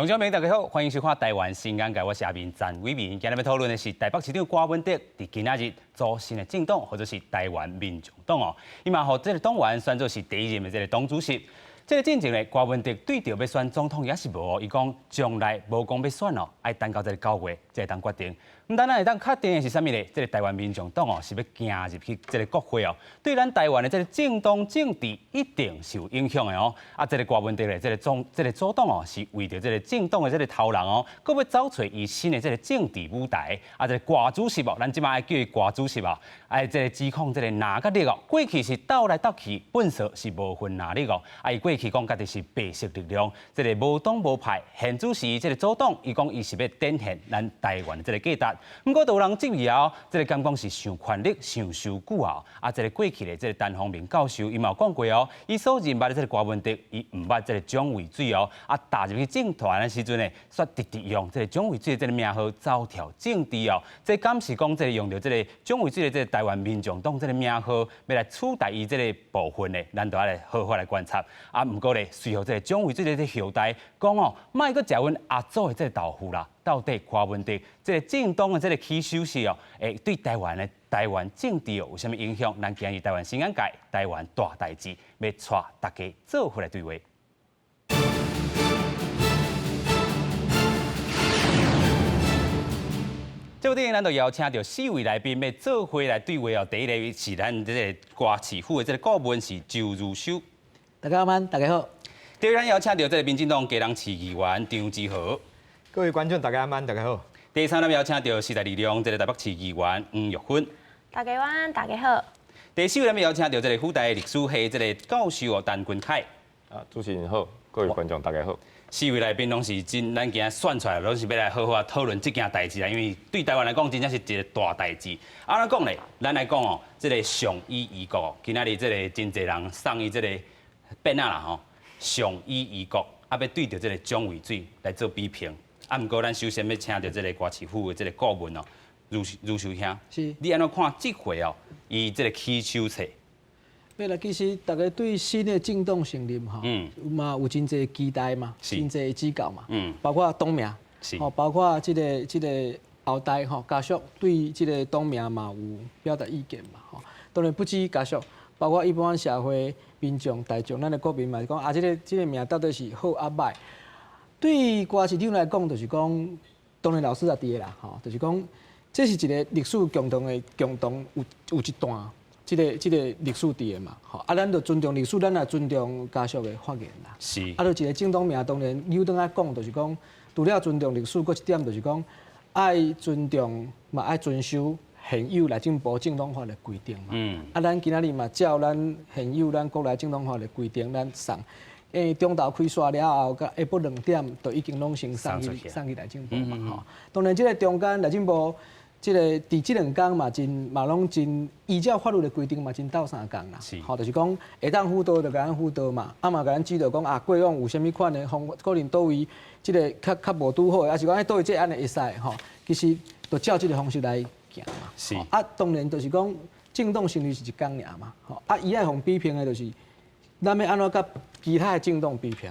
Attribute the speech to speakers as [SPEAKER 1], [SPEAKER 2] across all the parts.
[SPEAKER 1] 同學們大家好，歡迎收看《台灣新眼界》，我是阿明陳偉明。今日欲討論的是台北市長柯文哲佇今仔日組新的政黨，號做是台灣民眾黨哦。伊嘛予這个黨員選做是第一任的這个黨主席。這个進前咧，柯文哲對著欲選總統猶是無，伊講將來無講欲選哦，愛等到這个9月才會當決定。毋但咱會當確定的是啥物咧？這个台灣民眾黨哦，是欲行入去這个國會哦，對咱台灣的這个政黨政治一定是有影響的哦。啊，這个柯文哲咧，這个總這个組黨哦，是為著這个政黨的這个頭路哦，閣欲走揣伊新的這个政治舞台。啊，這个柯主席哦，咱這馬愛叫伊柯主席哦，啊，這个指控這个藍佮綠哦，過去是鬥來鬥去，本色是無分藍綠哦。啊，伊過去講家己是白色力量，這个無黨無派，現主時這个組黨，伊講伊是欲展現咱台灣的這个價值。毋過，都有人質疑啊，這个敢講是傷權力、傷守久啊？啊，這个過去的這个陳鴻明教授，伊嘛有講過哦，伊所認捌的這个柯文哲，伊毋捌這个蔣渭水哦。啊，踏入去政壇的時陣呢，煞直直用這个蔣渭水的這个名號走跳政治哦。這敢是講這个用著這个蔣渭水的這个台灣民眾黨這个名號，欲來取代伊這个部分的，咱就愛來好好來觀察。啊，毋過咧，隨後這个蔣渭水的這個後代講哦，莫閣食阮阿祖的這个豆腐啦。到底柯文哲這个政黨的這个起手式哦，會對台灣的台灣政治有啥物影響？咱今日台灣新眼界，台灣大代誌，欲帶大家做伙來對話。這陣咱就邀請著四位來賓，欲做伙來對話哦。第一个是咱這个歌市府的這个顧問是周如修。
[SPEAKER 2] 大家好，大家好。
[SPEAKER 1] 第二，咱邀請著這个民進黨基隆市議員張志豪。
[SPEAKER 3] 各位觀眾大家晚安，大家好。
[SPEAKER 1] 第三，咱邀請著時代力量這个台北市議員黃玉芬。
[SPEAKER 4] 大家晚安，大家好。
[SPEAKER 1] 第四位，咱邀請著這个輔大歷史系這个教授哦，陳君凱。
[SPEAKER 5] 啊，主持人好，各位觀眾大家好。
[SPEAKER 1] 四位來賓攏是真，咱今日選出來，攏是欲來好好啊討論這件代誌啦。因為對台灣來講，真正是一个大代誌。啊，按怎講咧？咱來講哦，這个上以儀國，今仔日這个真濟人送伊這个鞭仔啦吼，上以儀國，啊，欲對著這个蔣渭水來做比拼。啊，毋過咱首先欲請著這个歌市府的這个顧問哦，如如秀兄，你按怎看這回哦？伊這个起手冊？
[SPEAKER 2] 對啦，其實大家對新的政黨成立吼，嘛有真濟期待嘛，真濟指教嘛，包括黨名，吼，包括這个這个後代吼家屬對這个黨名嘛有表達意見嘛，吼。當然不止家屬，包括一般社會民眾大眾，咱的國民嘛是講啊，這个這个名到底是好抑䆀？對歌市長來講，就是講，當然老師也佇咧啦，吼，就是講，這是一个歷史共同的共同有有一段，這个這个歷史佇咧嘛，吼，啊，咱就尊重歷史，咱也尊重家屬的發言啦。啊，就一个政黨名，當然扭轉來講，就是講，除了尊重歷史，閣一點就是講，愛尊重嘛，愛遵守現有內政部政黨法的規定嘛。啊，咱今仔日嘛，照咱現有咱國內政黨法的規定，咱送。中晝開煞了後，到下晡2點，就已經攏先送去送去內政部嘛吼。當然，這个中間內政部，這个佇這兩工嘛真嘛攏真依照法律的規定嘛真鬥相共啦。吼，就是講會當輔導就共咱輔導嘛，啊嘛共咱指導講啊，過往有啥物款的方法，可能佗位這个較較無拄好的，抑是講欸佗位這按呢會使吼，其實就照這个方式來行嘛。啊，當然就是講政黨成立是一工爾嘛，吼，啊，伊愛予比拼的就是。咱欲按怎佮其他的政黨比拼？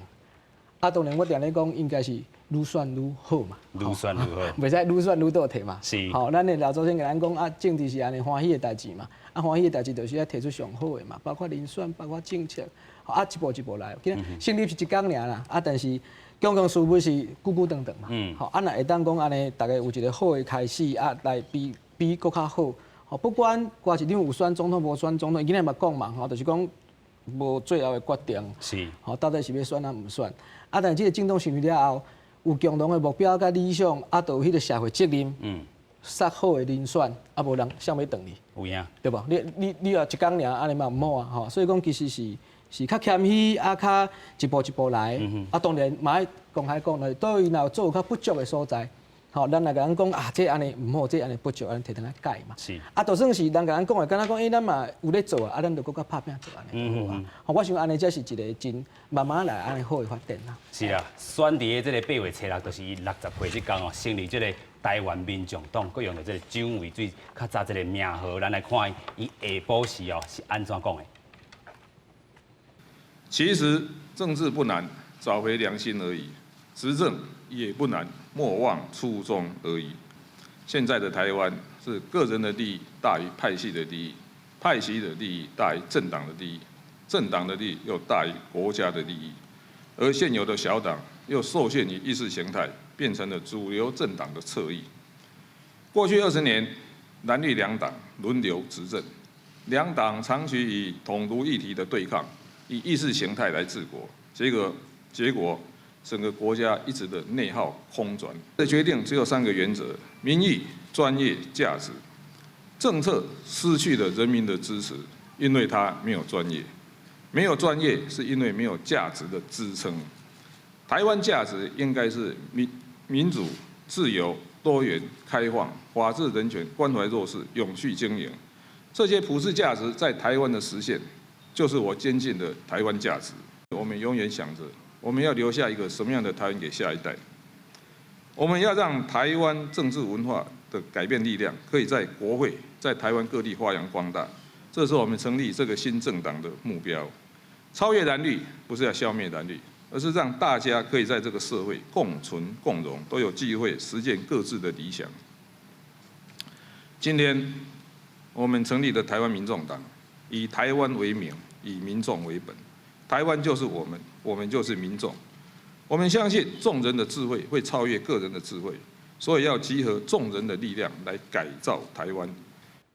[SPEAKER 2] 啊，當然我定咧講，應該是愈選愈好嘛。
[SPEAKER 1] 愈選愈好。
[SPEAKER 2] 袂使愈選愈倒退嘛。吼，咱的老祖先共咱講啊，政治是按呢歡喜的代誌嘛。啊，歡喜的代誌就是愛提出上好的嘛，包括人選，包括政策，啊，一步一步來。其實成立是一工爾啦，啊，但是公共事務是久久長長嘛。吼，啊，若會當講按呢，大家有一个好的開始，啊，來比比閣較好。吼，不管歌市長有選總統無選總統，伊今日嘛講嘛，吼，就是講。無最後的決定，吼，到底是欲選抑毋選？啊，但是這个政黨成立了後，有共同的目標佮理想，啊，就有彼个社會責任，殺好的人選，啊，無人誰欲轉去？
[SPEAKER 1] 有影，
[SPEAKER 2] 對無？你你你若一工爾按呢嘛毋好啊，吼，所以講其實是是較謙虛，啊，較一步一步來，啊，當然嘛愛公開講，就是佗位若有做較不足的所在。吼，咱來共咱講啊，這按呢毋好，這按呢不足，按呢提轉來改嘛。啊，就算是人共咱講的，敢若講，欸，咱嘛有咧做啊，啊，咱就閣較拍拚做按呢就好啊。吼，我想按呢才是一个真慢慢來按呢好的發展啦。
[SPEAKER 1] 是啊，選佇這个8月初6，就是伊60歲這工哦，成立這个台灣民眾黨，閣用著這个蔣渭水較早這个名號，咱來看伊下晡時哦是按怎講的。
[SPEAKER 6] 其實政治不難，找回良心而已。執政也不難，莫忘初衷而已。現在的台灣是個人的利益大於派系的利益，派系的利益大於政黨的利益，政黨的利益又大於國家的利益，而現有的小黨又受限於意識形態，變成了主流政黨的側翼。過去20年，藍綠兩黨輪流執政，兩黨長期以統獨議題的對抗，以意識形態來治國，結果整個國家一直的內耗空轉。這決定只有三個原則：民意、專業、價值。政策失去了人民的支持，因為它沒有專業；沒有專業，是因為沒有價值的支撐。台灣價值應該是民主、自由、多元、開放、法治、人權、關懷弱勢、永續經營。這些普世價值在台灣的實現，就是我堅信的台灣價值。我們永遠想着，我們要留下一個什麼樣的台灣給下一代？我們要讓台灣政治文化的改變力量，可以在國會、在台灣各地發揚光大。這是我們成立這個新政黨的目標。超越藍綠，不是要消滅藍綠，而是讓大家可以在這個社會共存共榮，都有機會實踐各自的理想。今天我們成立的台灣民眾黨，以台灣為名，以民眾為本。台灣就是我們，我們就是民眾。我們相信眾人的智慧會超越個人的智慧，所以要集合眾人的力量來改造台灣。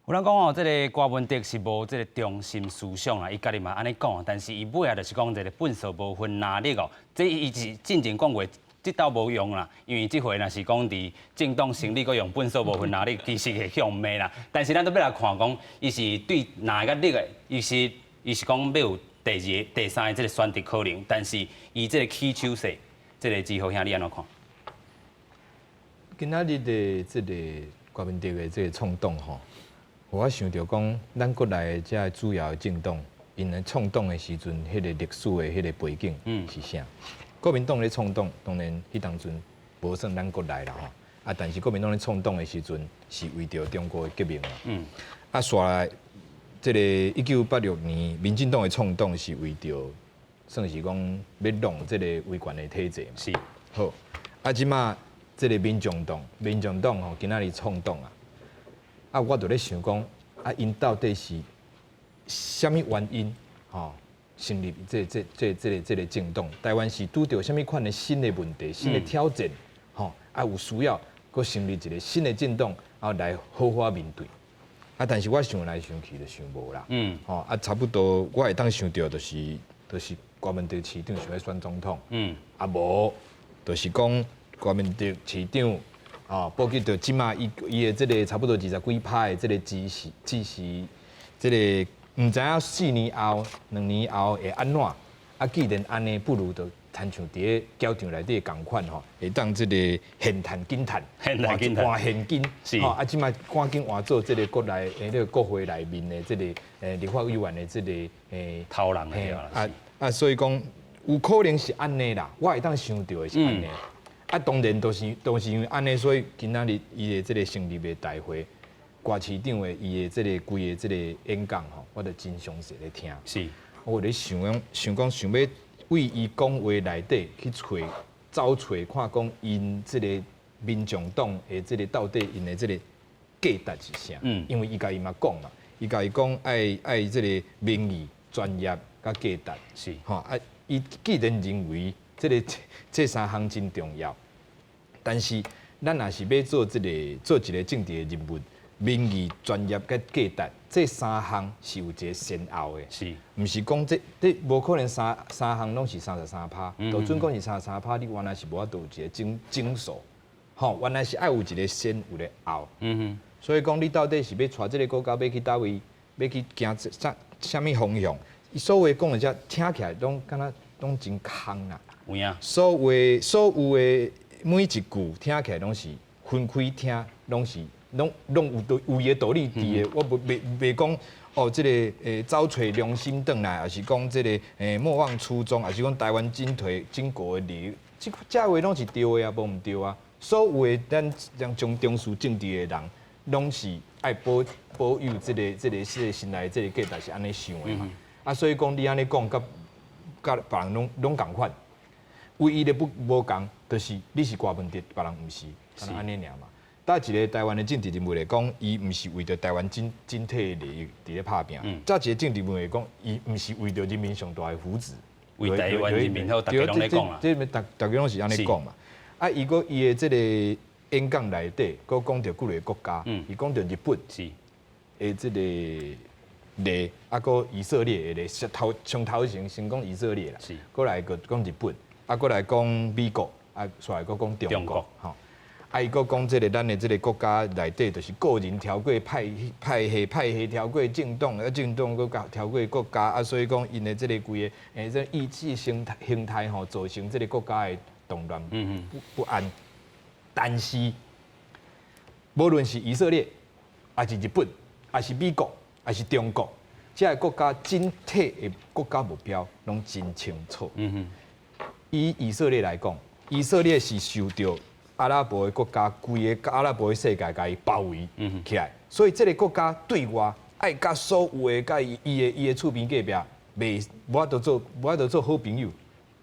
[SPEAKER 1] 有人講哦，這个柯文哲是無這个中心思想啦，伊家己嘛按呢講，但是伊尾仔就是講這个糞埽無分藍綠哦，這伊是進前講過，這倒無用啦，因為這回若是講佇政黨成立，閣用糞埽無分藍綠，其實會予罵啦。但是咱都欲來看講，伊是對哪個綠的，伊是講欲有第二個、第三個這个選擇可能，但是伊這个起手勢，這个志豪兄你按怎看？
[SPEAKER 3] 今仔日的這个柯文哲的這个創黨吼，我想著講，咱國內的這主要的政黨，𪜶咧創黨的時陣，彼个歷史的彼个背景是啥？國民黨咧創黨，當然彼當陣無算咱國內啦吼。啊，但是國民黨咧創黨的時陣，是為著中國的革命嘛。啊，紲來這个1986年，民進黨的創黨是為著算是講欲弄這个威權的體制嘛。好，啊，這馬這个民眾黨，民眾黨吼，今仔日創黨啊。啊，我就咧想講，啊，𪜶到底是啥物原因，吼，成立這個政黨？台灣是拄著啥物款的新的問題、新的挑戰，吼，啊，有需要閣成立一个新的政黨，啊，來好好面對。啊，但是我想來想去，就想無啦。吼，啊，差不多我會當想著就是柯文哲市長想欲選總統。啊，無，就是講柯文哲市長。哦，報記著這馬伊伊的這个差不多20幾趴的這个支持，這个毋知影4年後、2年後會按怎？啊，既然按呢，不如就親像佇咧攪場內底仝款吼，會當這个現趁緊趁，
[SPEAKER 1] 現趁緊趁
[SPEAKER 3] 換現金，吼啊，這馬趕緊換做這个國內欸，這个國會內面的這个立法委員的這个
[SPEAKER 1] 頭人的對啦。
[SPEAKER 3] 啊啊，所以講有可能是按呢啦，我會當想著的是按呢。啊，當然都是因為按呢，所以今仔日伊的這个成立的大會，柯市長的伊的這个規个這个演講吼，我就真詳細咧聽。我咧想講，想講想欲為伊講話內底去揣走揣看講𪜶這个民眾黨的這个到底𪜶的這个價值是啥？因為伊家己嘛講嘛，伊家己講愛愛這个民意、專業佮價值。吼啊，伊既然認為這个這三項真重要，但是咱若是欲做這个做一个政治的人物，民意、專業佮價值這三項是有一个先後的。毋是講這這無可能三項攏是33趴，就準講是三十三趴，你原來是無法度有一个整數，吼，原來是愛有一个先，有一个後。所以講，你到底是欲帶這个國家欲去佗位，欲去行啥啥物方向？伊所有講的這聽起來攏敢若攏真空啦。
[SPEAKER 1] 有影。
[SPEAKER 3] 所有的每一句聽起來攏是分開聽，攏是攏有道有伊的道理佇的。我袂袂講哦，這个走揣良心轉來，抑是講這个莫忘初衷，抑是講台灣進退經過的理，這話攏是對的啊，無毋對啊。所有的咱將重視政治的人，攏是愛保有這個心內這个價值是按呢想的嘛。啊，所以講你按呢講，佮佮別人攏仝款。唯一的不無仝，就是你是郭文哲，別人毋是，敢若按呢爾嘛。搭一个台灣的政治人物來講，伊毋是為著台灣整整體的利益佇咧拍拚。搭一個政治人物來講，伊毋是為著人民上大的福祉，
[SPEAKER 1] 為台灣人民好，逐家攏咧講啦。
[SPEAKER 3] 這逐逐家攏是按呢講嘛。啊，伊閣伊的這个演講內底，閣講著幾个國家，伊講著日本的這个例，啊，閣以色列的例，頭上頭前先講以色列啦，閣來閣講日本，啊，閣來講美國，啊，煞來閣講中國，吼。啊，伊閣講這个咱的這个國家內底，就是個人超過派派系，派系超過政黨，啊，政黨閣超過國家，啊，所以講𪜶的這个規个這意識形態形態吼，造成這个國家的動亂不不安。但是，無論是以色列，抑是日本，抑是美國，抑是中國，這个國家整體的國家目標攏真清楚。以以色列來講，以色列是受著阿拉伯的國家，規个阿拉伯的世界共伊包圍起來，所以這个國家對外愛佮所有的佮伊伊的伊的厝邊隔壁，袂無法度做無法度做好朋友，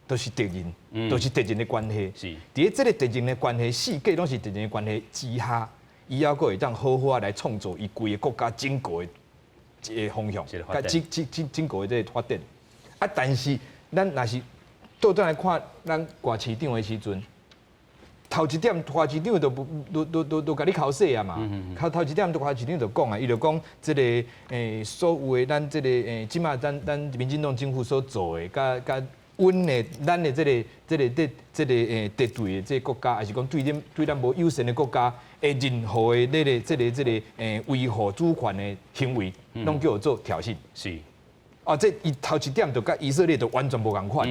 [SPEAKER 3] 都是敵人，都是敵人的關係。佇咧這个敵人的關係，四界攏是敵人的關係之下，伊猶閣會當好好仔來創造伊規个國家整個的一个方向，佮整整整整個的這个發展。啊，但是咱若是倒轉來看咱郭市長的時陣，頭一點，郭市長就不都都都都共你剾洗啊嘛。頭頭一點，郭市長就講啊，伊就講這个所有的咱這个這馬咱咱民進黨政府所做的，佮佮阮的咱的這个這个敵這个敵對的這个國家，抑是講對恁對咱無友善的國家的任何的這个這个這个維護主權的行為，攏叫做挑釁。哦，這伊頭一點就佮以色列就完全無仝款。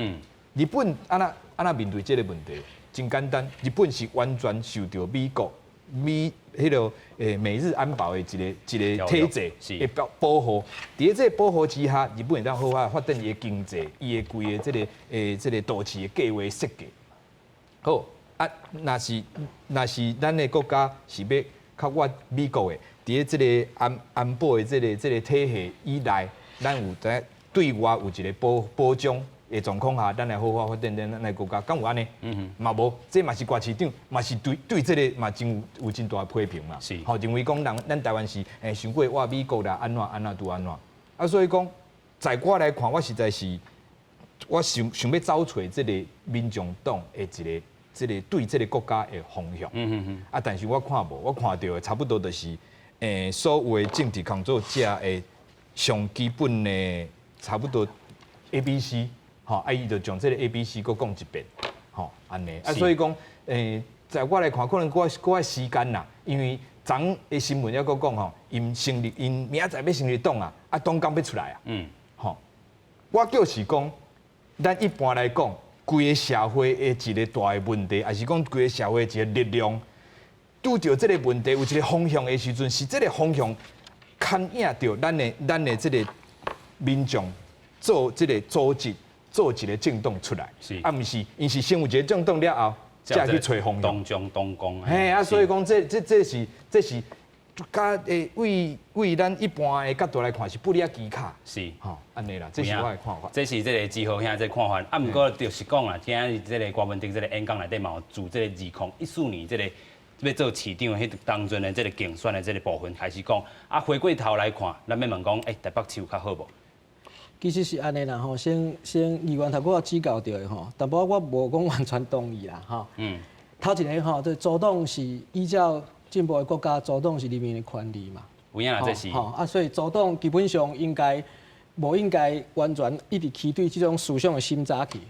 [SPEAKER 3] 日本按怎按怎面對這个問題？真簡單，日本是完全受著美國美彼个美日安保的一个一个體制的保保護。佇咧這个保護之下，日本會當好好發展伊的經濟，伊的規个這个這个都市的計劃設計。好，啊，若是若是咱的國家是欲較倚美國的，佇咧這个安安保的這个這个體系以內，咱有在對外有一个保保障的狀況下，咱來好好發展咱咱的國家，敢有按呢？嘛無，這嘛是郭市長，嘛是對對這个嘛真有有真大批評嘛。吼，認為講人咱台灣是傷過倚美國啦，按怎按怎拄按怎。啊，所以講，在我來看，我實在是我想想欲走揣這个民眾黨的一个這个對這个國家的方向。啊，但是我看無，我看著的差不多就是所有的政治工作者的上基本的差不多 A、B、C。吼，啊，伊就將這个 A、B、C 閣講一遍，吼，按呢，啊，所以講，在我來看，可能閣閣愛時間啦，因為昨的新聞猶閣講吼，𪜶成立，𪜶明仔載欲成立黨啊，啊，黨綱欲出來啊，吼，我就是講，咱一般來講，規个社會的一個大的問題，抑是講規个社會的一個力量，拄著這个問題有一個方向的時陣，是這个方向牽引著咱的咱的這个民眾做這个組織。做一个政黨出來，啊，毋是，𪜶是先有一个政黨了後，才去揣方向。
[SPEAKER 1] 黨章黨綱。
[SPEAKER 3] 嘿，啊，所以講，這這這是這是，較為為咱一般的角度來看是不離仔機卡。吼，按呢啦，這是我的看法。
[SPEAKER 1] 這是這个志豪兄這个看法。啊，毋過就是講啦，今仔日這个郭文哲這个演講內底嘛有自這个2014年這个欲做市長彼當陣的這个競選的這个部分開始講。啊，回過頭來看，咱欲問講，欸，台北市有較好無？
[SPEAKER 2] 其實是按呢啦吼，先先議員頭拄仔指教著的吼，淡薄仔我無講完全同意啦吼。頭一个吼，這組黨是依照進步的國家，組黨是人民的權利嘛。
[SPEAKER 1] 有影啦，這是。
[SPEAKER 2] 吼啊，所以組黨基本上應該無應該完全一直去對這種思想的審查去。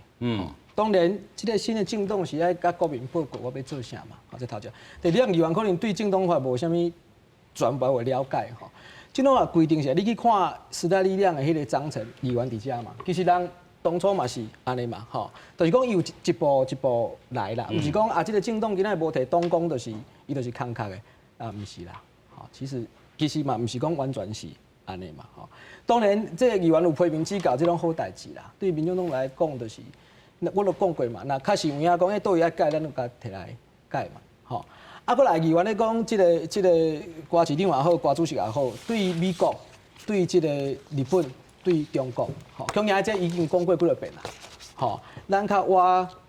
[SPEAKER 2] 當然，這个新的政黨是愛佮國民報告我欲做啥嘛，吼，這頭一。第二，議員可能對政黨法無啥物全部的了解吼。政黨法規定是，你去看時代力量的彼个章程，議員佇遮嘛。其實人當初嘛是按呢嘛，吼，就是講伊有一步一步來啦，毋是講啊，這个政黨今仔無提黨綱，就是伊就是空殼的，啊，毋是啦，吼，其實其實嘛，毋是講完全是按呢嘛，吼。當然，這个議員有批評指教這種好代誌啦，對民眾黨來講，就是，我都講過嘛，若確實有影講，欸，佗位愛改，咱就共提來改嘛，吼。啊，閣來議員咧講，這个這个郭市長也好，郭主席也好，對美國、對這个日本、對中國，吼，恐驚這已經講過幾落遍啦，吼。咱較倚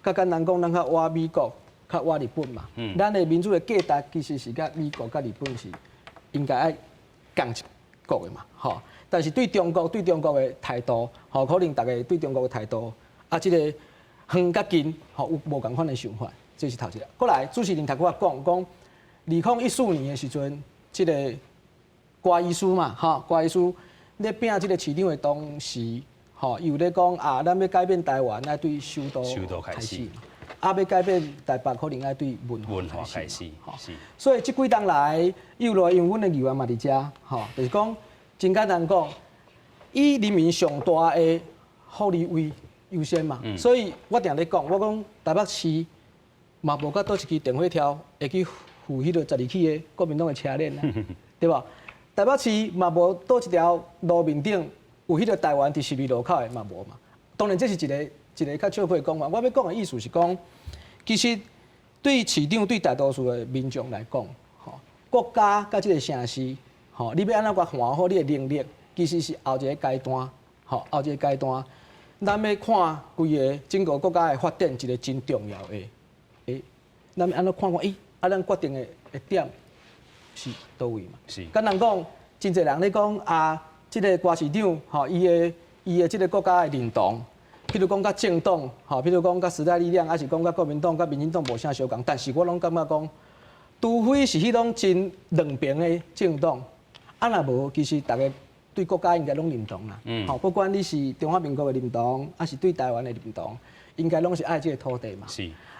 [SPEAKER 2] 較簡單講，咱較倚美國，較倚日本嘛。咱的民主的價值其實是佮美國、佮日本是應該愛仝一國的嘛，吼。但是對中國的態度，吼，可能大家對中國的態度，啊，這個遠佮近，吼，有無仝款的想法，這是頭一個。過來，主持人頭拄仔講講，2014年的時陣，這個郭醫師嘛，吼，郭醫師咧拼這個市長的當時，吼，伊有咧講啊，咱欲改變台灣，愛對首都開始，啊，欲改變台北，可能愛對文化開始，吼。所以這幾冬來，又來因為阮的議員嘛佇遮，吼，就是講真簡單講，以人民上大的福利為優先嘛。所以我定咧講，我講台北市嘛無佮佗一支電火柱會去扶彼个12起的國民黨的車鏈啊，對無？台北市嘛無佗一條路面頂有彼个台灣佇十字路口的嘛無嘛。當然這是一个一个較笑話的講法。我欲講的意思是講，其實對市長對大多數的民眾來講，吼，國家佮這个城市，吼，你欲按怎共看好你的能力，其實是後一个階段，吼，後一个階段，咱欲看規个整個國家的發展一個真重要的，咱欲按怎看看？欸，啊，咱決定的的點是佗位嘛？簡單講，真濟人咧講啊，這个郭市長吼，伊的這个國家的認同，譬如講佮政黨，吼，譬如講佮時代力量，抑是講佮國民黨、佮民進黨無啥相仝，但是我攏感覺講，除非是彼種真兩邊的政黨，啊若無，其實逐个對國家應該攏認同啦。吼，不管你是中華民國的認同，抑是對台灣的認同，應該攏是愛這个土地嘛。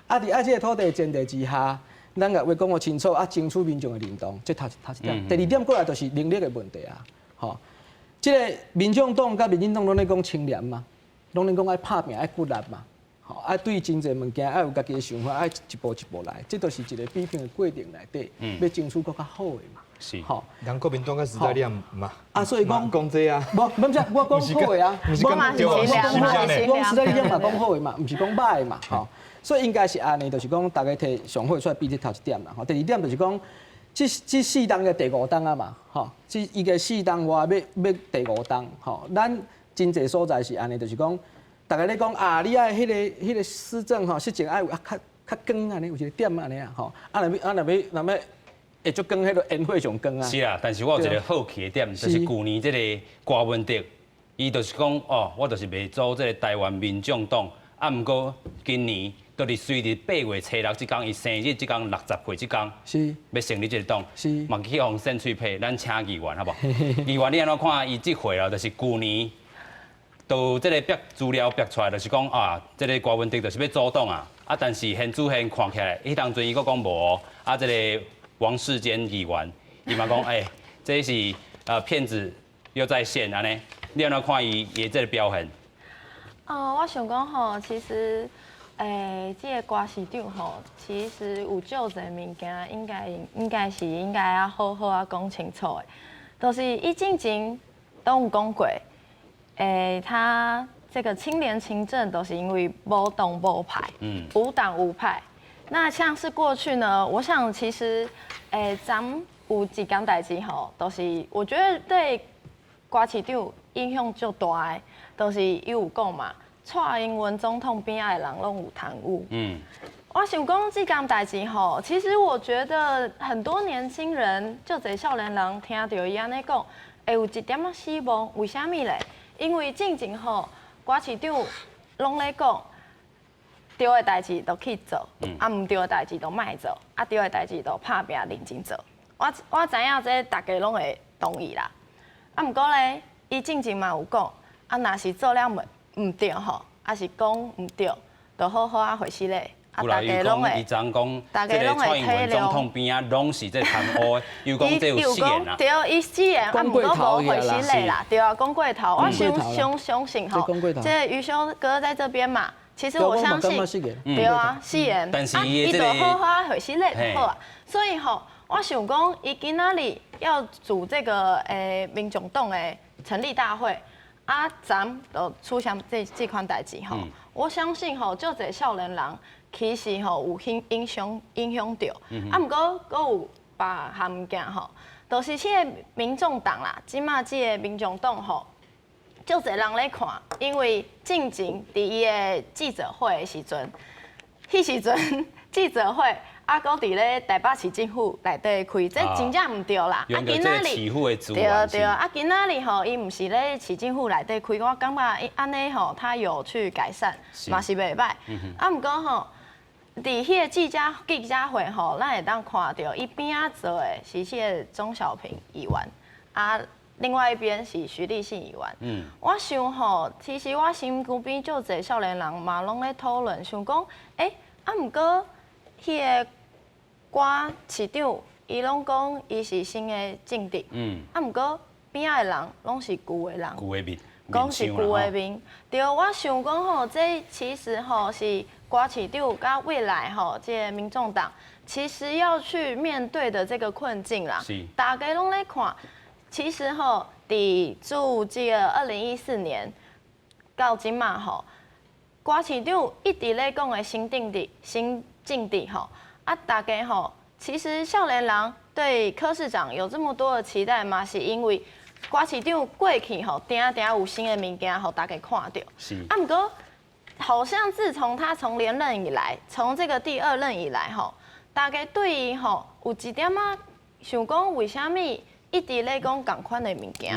[SPEAKER 2] 啊，佇愛這个土地的前提之下，咱共話講予清楚，啊，爭取民眾的認同，這頭頭一點。第二點過來就是能力的問題啊，吼，這个民眾黨佮民進黨攏咧講清廉嘛，攏咧講愛拍拚、愛骨力嘛，吼，愛對真濟物件愛有家己的想法，愛一步一步來，這都是一個比拼的過程內底，欲爭取閣較好的嘛。吼，
[SPEAKER 3] 人國民黨佮時代力量嘛，
[SPEAKER 2] 啊，所以講
[SPEAKER 3] 講這啊，
[SPEAKER 2] 無，毋是，我講好的啊，
[SPEAKER 4] 我嘛是清廉，
[SPEAKER 2] 我講時代力量嘛講好的嘛，毋是講歹的嘛，吼。所以應該是按呢，就是講逐家提上好出來比這頭一點啦。吼，第二點就是講，這四冬的第五冬啊嘛，吼，這伊個四冬外欲欲第五冬，吼，咱真濟所在是按呢，就是講，逐家咧講啊，你愛彼个施政吼，施政愛有啊較較光按呢，有一个點按呢啊，吼，啊若欲啊若欲若欲會足光，彼个煙火上光啊。
[SPEAKER 1] 是啊，但是我有一个好奇的點，就是舊年這个郭文德，伊就是講哦，我就是袂組這个台灣民眾黨，啊，毋過今年。就是隨佇8月初6這工，伊生日這工60歲這工，欲成立這个黨，嘛去予扇喙皮，咱請議員好無？議員你按怎看伊這回啊？就是舊年，都這个逼資料逼出來，就是講啊，這个郭文德就是欲組黨啊，啊，但是現主現看起來，彼當陣伊閣講無，啊，這个王世堅議員，伊嘛講，欸，這是騙子又在線按呢，你按怎看伊伊這个表現？
[SPEAKER 4] 哦，我想講吼，其實。欸，這个郭市長吼，其實有足濟物件，應該是應該要好好仔講清楚的。就是伊之前都有講過，欸，他這個清廉勤政都是因為無黨無派，無黨無派。那像是過去呢，我想其實，欸，咱有一件代誌吼，都是我覺得對郭市長影響足大的，都是伊有講嘛。蔡英文總統邊仔的人攏有貪污。我想講這件代誌吼，其實我覺得很多年輕人，足濟少年人聽著伊按呢講，會有一點仔失望。為啥物咧？因為進前吼，郭市長攏咧講，對的代誌就去做，啊毋對的代誌就莫做，啊對的代誌就拍拚認真做。我知影這逐家攏會同意啦。啊，毋過咧，伊進前嘛有講，啊，若是做了毋對吼，抑是講毋對，就好好仔回失禮。
[SPEAKER 1] 啊，逐家攏會，伊昨講，這个蔡英文總統邊仔攏是這貪污的，又講這有失言啦。
[SPEAKER 4] 對，伊失言，啊，毋過無回失禮啦，對啊，講過頭。我相相相信吼，這个余修哥在這邊嘛，其實我相信，對啊，失言，
[SPEAKER 1] 啊，
[SPEAKER 4] 伊就好好仔回失禮就好啊。所以吼，我想講，伊今仔日要組這個民眾黨的成立大會。啊，咱就出現這款代誌吼，我相信吼，足濟少年人其實吼有影響著，啊，毋過閣有別項物件吼，就是這个民眾黨啦，這馬這个民眾黨吼，足濟人咧看，因為進前佇伊的記者會的時陣，彼時陣記者會啊，閣佇咧台北市政府內底開，這真正毋對啦。
[SPEAKER 1] 啊，今仔日市府的資
[SPEAKER 4] 對對，啊，今仔日吼，伊毋是咧市政府內底開，我感覺按呢吼，他有去改善，嘛是袂䆀。啊，毋過吼，佇彼个記者會吼，咱會當看著伊邊仔坐的是彼个鍾小平議員，啊，另外一邊是徐立信議員。我想吼，其實我身軀邊足濟少年人嘛攏咧討論，想講，欸，啊，毋過彼个郭市長，伊攏講伊是新的政敵，啊，毋過邊仔的人攏是舊的人，
[SPEAKER 1] 舊的面，
[SPEAKER 4] 講是舊的面。對，我想講吼，這其實吼是郭市長佮未來吼，這个民眾黨其實要去面對的這個困境啦。大家攏咧看，其實吼，佇自這个2014年到這馬吼，郭市長一直咧講的新政治、新政治吼，啊，大家吼，其實少年人對柯市長有這麼多的期待嘛，是因為郭市長過去吼，定定有新的物件予大家看著。啊，毋過好像自從他從連任以來，從這個第二任以來吼，大家對伊吼有一點仔想講，為啥物一直咧講仝款的物件？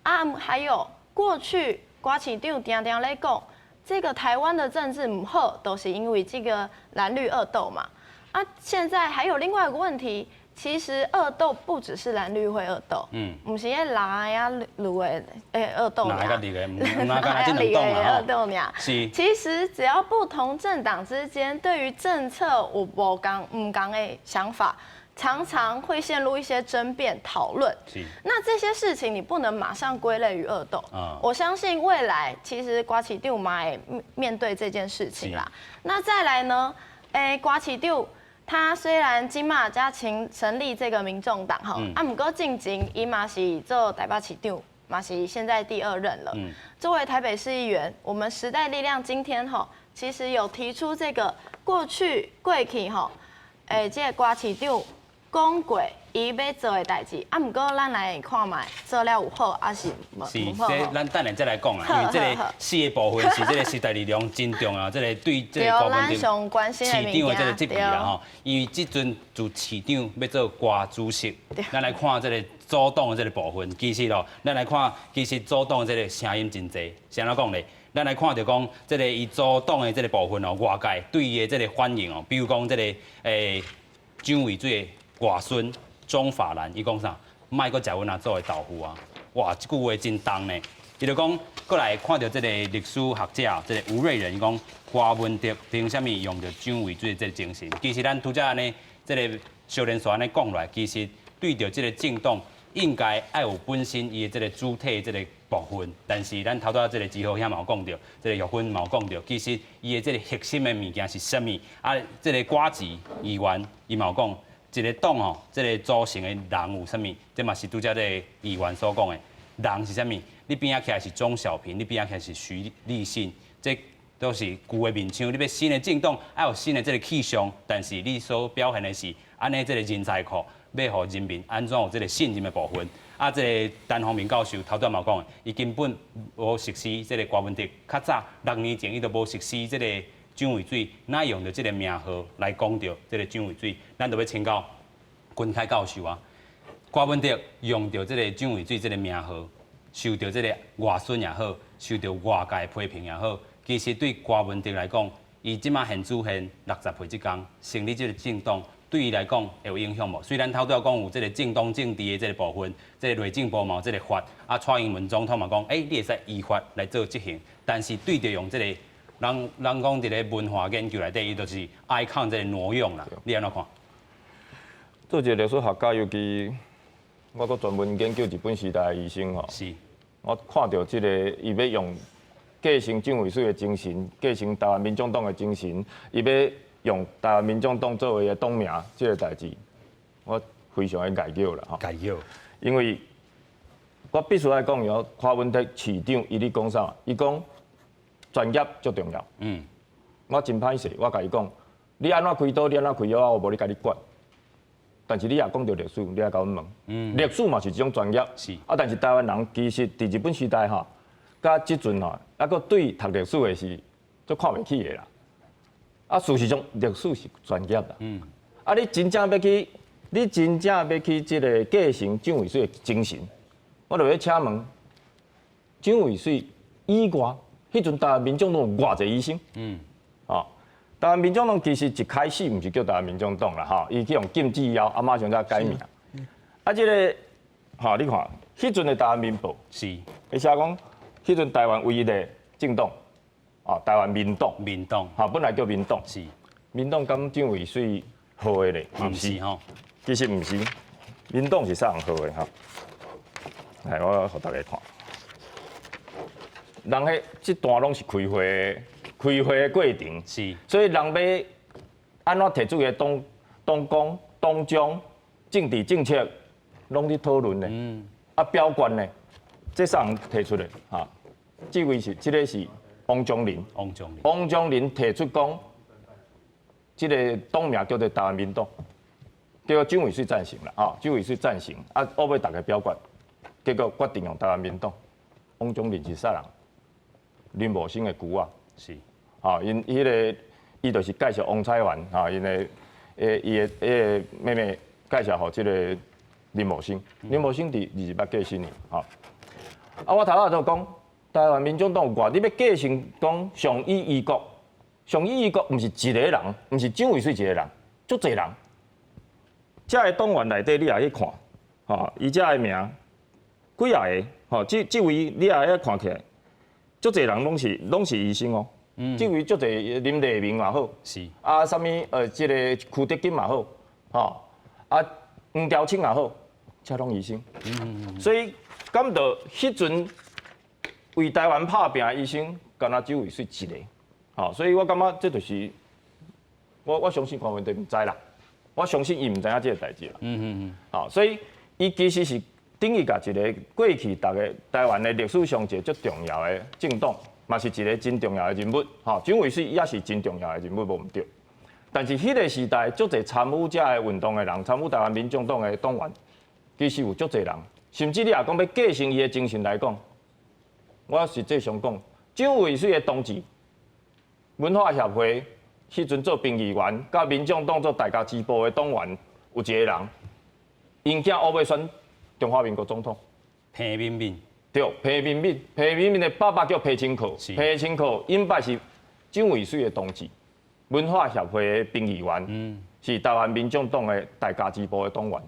[SPEAKER 4] 啊，還有過去郭市長定定咧講，這個台灣的政治毋好，都是因為這個藍綠惡鬥嘛。啊，現在還有另外一個問題，其實惡鬥不只是藍綠會惡鬥，毋是彼藍的佮綠的會惡鬥
[SPEAKER 1] 爾，藍的佮綠的，毋哪敢這兩黨
[SPEAKER 4] 惡鬥爾。其實只要不同政黨之間對於政策有無仝毋仝的想法，常常會陷入一些爭辯討論。那這些事情你不能馬上歸類於惡鬥。我相信未來其實郭市長嘛會面對這件事情啦。那再來呢？欸，郭市長他雖然這馬才成立這個民眾黨吼，啊，毋過進前伊嘛是做台北市長，嘛是現在第二任了。作為台北市議員，我們時代力量今天吼，其實有提出這個過去吼，欸，這個郭市長講過伊欲做的代誌，啊，毋過咱來看覓做了有好，抑是無
[SPEAKER 1] 是，這咱等下再來講啦，因為這個四個部分是這個時代力量真重要，這個對這個郭文市長的這個職位啦吼。因為這陣自市長欲做郭主席，咱來看這個組黨的這個部分，其實哦，咱來看，其實組黨的這個聲音真濟，是按怎講咧？咱來看著講，這個伊組黨的這個部分哦，外界對伊的這個反應哦，比如講這個蔣渭水的外孫鍾法蘭，伊講啥？莫閣食阮阿祖的豆腐啊！哇，這句話真重呢。伊就講，閣來看著這個歷史學者，這個吳叡人，伊講柯文哲憑啥物用著蔣渭水這個精神？其實咱拄才按呢，這個小連續按呢講落來，其實對著這個政黨應該愛有本身伊的這個主體的這個部分，但是咱頭拄仔這個志豪兄嘛有講著，這個玉芬嘛有講著，其實伊的這個核心的物件是啥物？啊，這個郭市議員伊嘛有講。一個黨吼，這個組成的人有啥物？這嘛是拄才這個議員所講的。人是啥物？你邊仔徛的是鍾小平，你邊仔徛的是徐立信，這都是舊的面孔。你欲新的政黨，愛有新的這個氣象，但是你所表現的是按呢這個人才庫，欲予人民按怎有這個信任的部分。啊，這個陳宏明教授頭拄嘛講的，伊根本無熟悉這個柯文哲，較早6年前伊都無熟悉這個蔣渭水，哪用著這個名號來講著這個蔣渭水？咱就欲請教君凱教授啊。柯文哲用著這個蔣渭水這個名號，受著這個外孫也好，受著外界批評也好，其實對柯文哲來講，伊這馬現主現60歲這工成立這個政黨，對伊來講會有影響無？雖然頭拄仔講有這個政黨政治的這個部分，這個內政部嘛有這個法，啊，蔡英文總統嘛講，欸，你會使依法來做執行，但是對著用這個。人人講佇咧文化研究內底，伊就是 icon 這個挪用啦。你按怎看？
[SPEAKER 5] 做一個歷史學家，尤其我閣專門研究日本時代的醫生吼。我看著這個伊欲用繼承蔣渭水的精神，繼承台灣民眾黨的精神，伊欲用台灣民眾黨作為伊的黨名，這個代誌，我非常的礙腳啦吼。
[SPEAKER 1] 礙腳。
[SPEAKER 5] 因為我必須愛講，哦，柯文哲市長伊咧講啥？伊講專業足重要。我真歹勢，我共伊講，你按怎開刀，你按怎開藥，我無咧共你管。但是你若講著歷史，你愛共阮問。歷史嘛是一種專業。啊，但是台灣人其實佇日本時代吼，佮這陣吼，猶閣對讀歷史的是足看袂起的啦。啊，事實上歷史是專業啦。啊，你真正欲去這个繼承蔣渭水的精神，我就欲請問，蔣渭水以外，彼陣台灣民眾黨有偌濟醫生？哦，台灣民眾黨其實一開始毋是叫台灣民眾黨啦，吼，伊去予禁止以後，啊馬上才改名。啊，這个，吼，你看，彼陣的台灣民報，伊寫講，彼陣台灣唯一的政黨，哦，台灣民黨，
[SPEAKER 1] 民黨，
[SPEAKER 5] 吼，本來叫民黨，民黨敢蔣渭水號的咧？
[SPEAKER 1] 毋是吼，
[SPEAKER 5] 其實毋是，民黨是啥人號的吼？來，我予大家看。人彼這段攏是開會，開會的過程，所以人欲按怎提出的黨黨綱、黨章、政治政策，攏佇討論的。啊，表決呢？這啥人提出的？哈，這位是，這个是王松靈。
[SPEAKER 1] 王松靈。
[SPEAKER 5] 王松靈提出講，這个黨名叫做台灣民黨，結果蔣渭水贊成啦，啊，蔣渭水贊成，啊，後尾大家表決，結果決定用台灣民黨。王松靈是啥人？林茂生的姑仔。啊，𪜶彼个，伊就是介紹王彩元，啊，𪜶的，伊的彼个妹妹介紹予這个林茂生，林茂生佇28過身去，吼。啊，我頭仔就講，台灣民眾黨有偌，你欲繼承講上以醫國，上以醫國毋是一个人，毋是蔣渭水一个人，足濟人。這个黨員內底你也去看，吼，伊這个名幾仔个，吼，這位你也遐看起來，足濟人攏是醫生哦。這位足濟林麗明嘛好，啊，啥物這个邱德金嘛好，吼，啊，黃兆清也好，這攏醫生。所以感到彼陣為台灣拍拚的醫生，敢若蔣渭水一個，吼，所以我感覺這就是我相信柯文哲毋知啦，我相信伊毋知影這个代誌啦。吼，所以伊其實是等於共一个過去逐个台灣的歷史上一个足重要的政黨，嘛是一个真重要的人物，吼，蔣渭水也是真重要的人物，無毋對。但是彼个時代，足濟參與這个運動的人，參與台灣民眾黨的黨員，其實有足濟人，甚至你若講欲繼承伊的精神來講，我實際上講，蔣渭水的同志，文化協會彼陣做評議員，佮民眾黨做大家支部的黨員，有一个人，𪜶囝後尾選中華民國總統，
[SPEAKER 1] 彭明敏。
[SPEAKER 5] 對，彭明敏，彭明敏的爸爸叫彭清靠，彭清靠𪜶爸是蔣渭水的同志，文化協會的評議員，是台灣民眾黨的大家支部的黨員，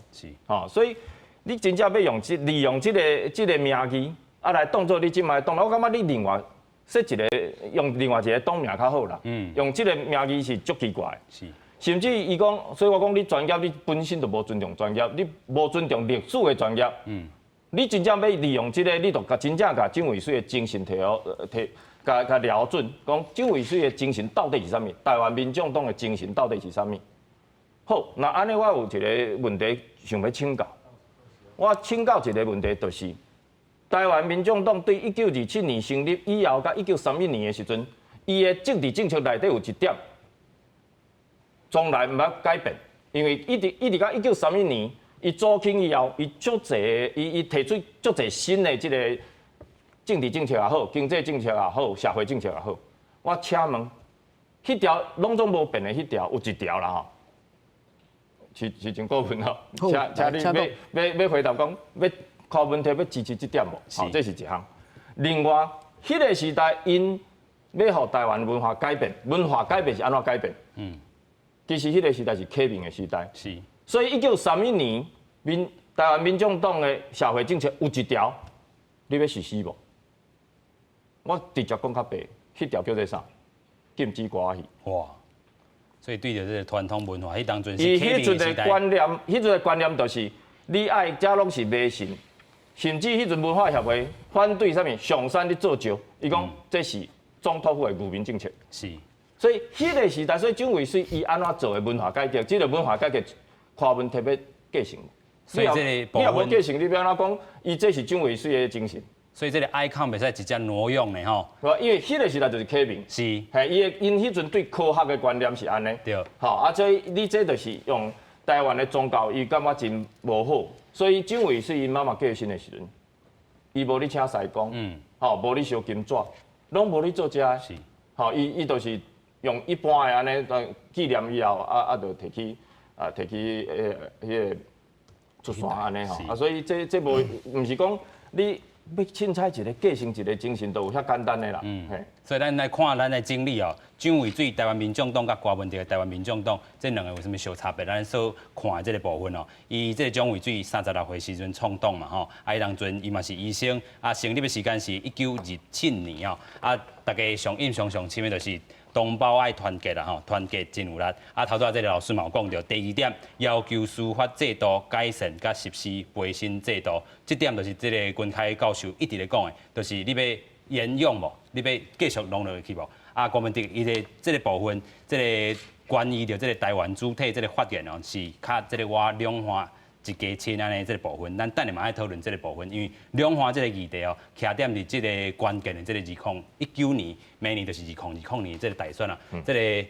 [SPEAKER 5] 吼，所以你真正欲用這利用這个名義，啊來當做你這擺的黨，我感覺你另外設一個用另外一个黨名較好啦，用這个名義是足奇怪的。甚至伊講，所以我講你專業，你本身就無尊重專業，你無尊重歷史的專業。你真正欲利用這个，你就共真正共蔣渭水的精神提好，提共共瞄準，講蔣渭水的精神到底是啥物？台灣民眾黨的精神到底是啥物？好，那按呢，我有一个問題想欲請教。我請教一个問題，就是台灣民眾黨對1927年成立以後，佮1931年的時陣，伊的政治政策內底有一點，從來毋捌改變，因為一直一直到1931年，伊組興以後，伊足濟，伊提出足濟新的這个政治政策也好，經濟政策也好，社會政策也好。我請問，彼條攏總無變的彼條，有一條啦吼，是真過分吼。請你欲回答講，欲柯文哲欲支持這點無？吼，這是一項。另外，彼个時代𪜶欲予台灣文化改變，文化改變是按怎改變？其實彼个時代是啟明的時代。所以1931年，台灣民眾黨的社會政策有一條，你欲實施無？我直接講較白，彼條叫做啥？禁止歌仔戲。
[SPEAKER 1] 哇！所以對著這个傳統文化，彼當陣
[SPEAKER 5] 是伊彼陣的觀念，彼陣的觀念就是你愛這攏是迷信，甚至彼陣文化協會反對啥物上山咧做醮，伊講這是總統府的愚民政策。所以彼个時代，所以蔣渭水伊按怎做的文化改革，這个文化改革，柯文哲欲繼承。
[SPEAKER 1] 所以這個
[SPEAKER 5] 你若無繼承，你欲按怎講？伊這是蔣渭水的精神。
[SPEAKER 1] 所以這个 icon 袂使直接挪用的吼。
[SPEAKER 5] 因為彼个時代就是啟明。嘿，伊的𪜶彼陣對科學的觀念是按呢。吼，啊，所以你這就是用台灣的宗教，伊感覺真無好，所以蔣渭水𪜶媽媽過身的時陣，伊無咧請師公，吼，無咧燒金紙，攏無咧做這个。吼，伊就是用一般的按呢紀念以後，就提去啊，提去彼個出山按呢吼。啊，所以這無毋是講你欲凊彩一个繼承一个精神，就有遐簡單的啦。
[SPEAKER 1] 所以咱來看，咱來整理哦，蔣渭水台灣民眾黨佮郭文哲台灣民眾黨，這兩个有啥物相差別？咱所看的這個部分哦，伊這個蔣渭水36歲時陣創黨嘛吼，啊，伊當陣伊嘛是醫生，啊，成立的時間是1927年哦，啊，大家上印象上深的就是同胞愛團結啦吼，團結真有力。啊，頭拄仔這个老師嘛有講著，第二點要求司法制度改善佮實施陪審制度，這點就是這个君開教授一直咧講的，就是你欲沿用無？你欲繼續弄落去無？啊，郭文哲伊的這个部分，這个關於著這个台灣主體這个發言哦，是較這个倚兩岸一家親按呢這个部分，咱等下嘛愛討論這个部分，因為兩岸這个議題哦，徛點佇這个關鍵的這个2019年，明年就是2020年這个大選啊，這个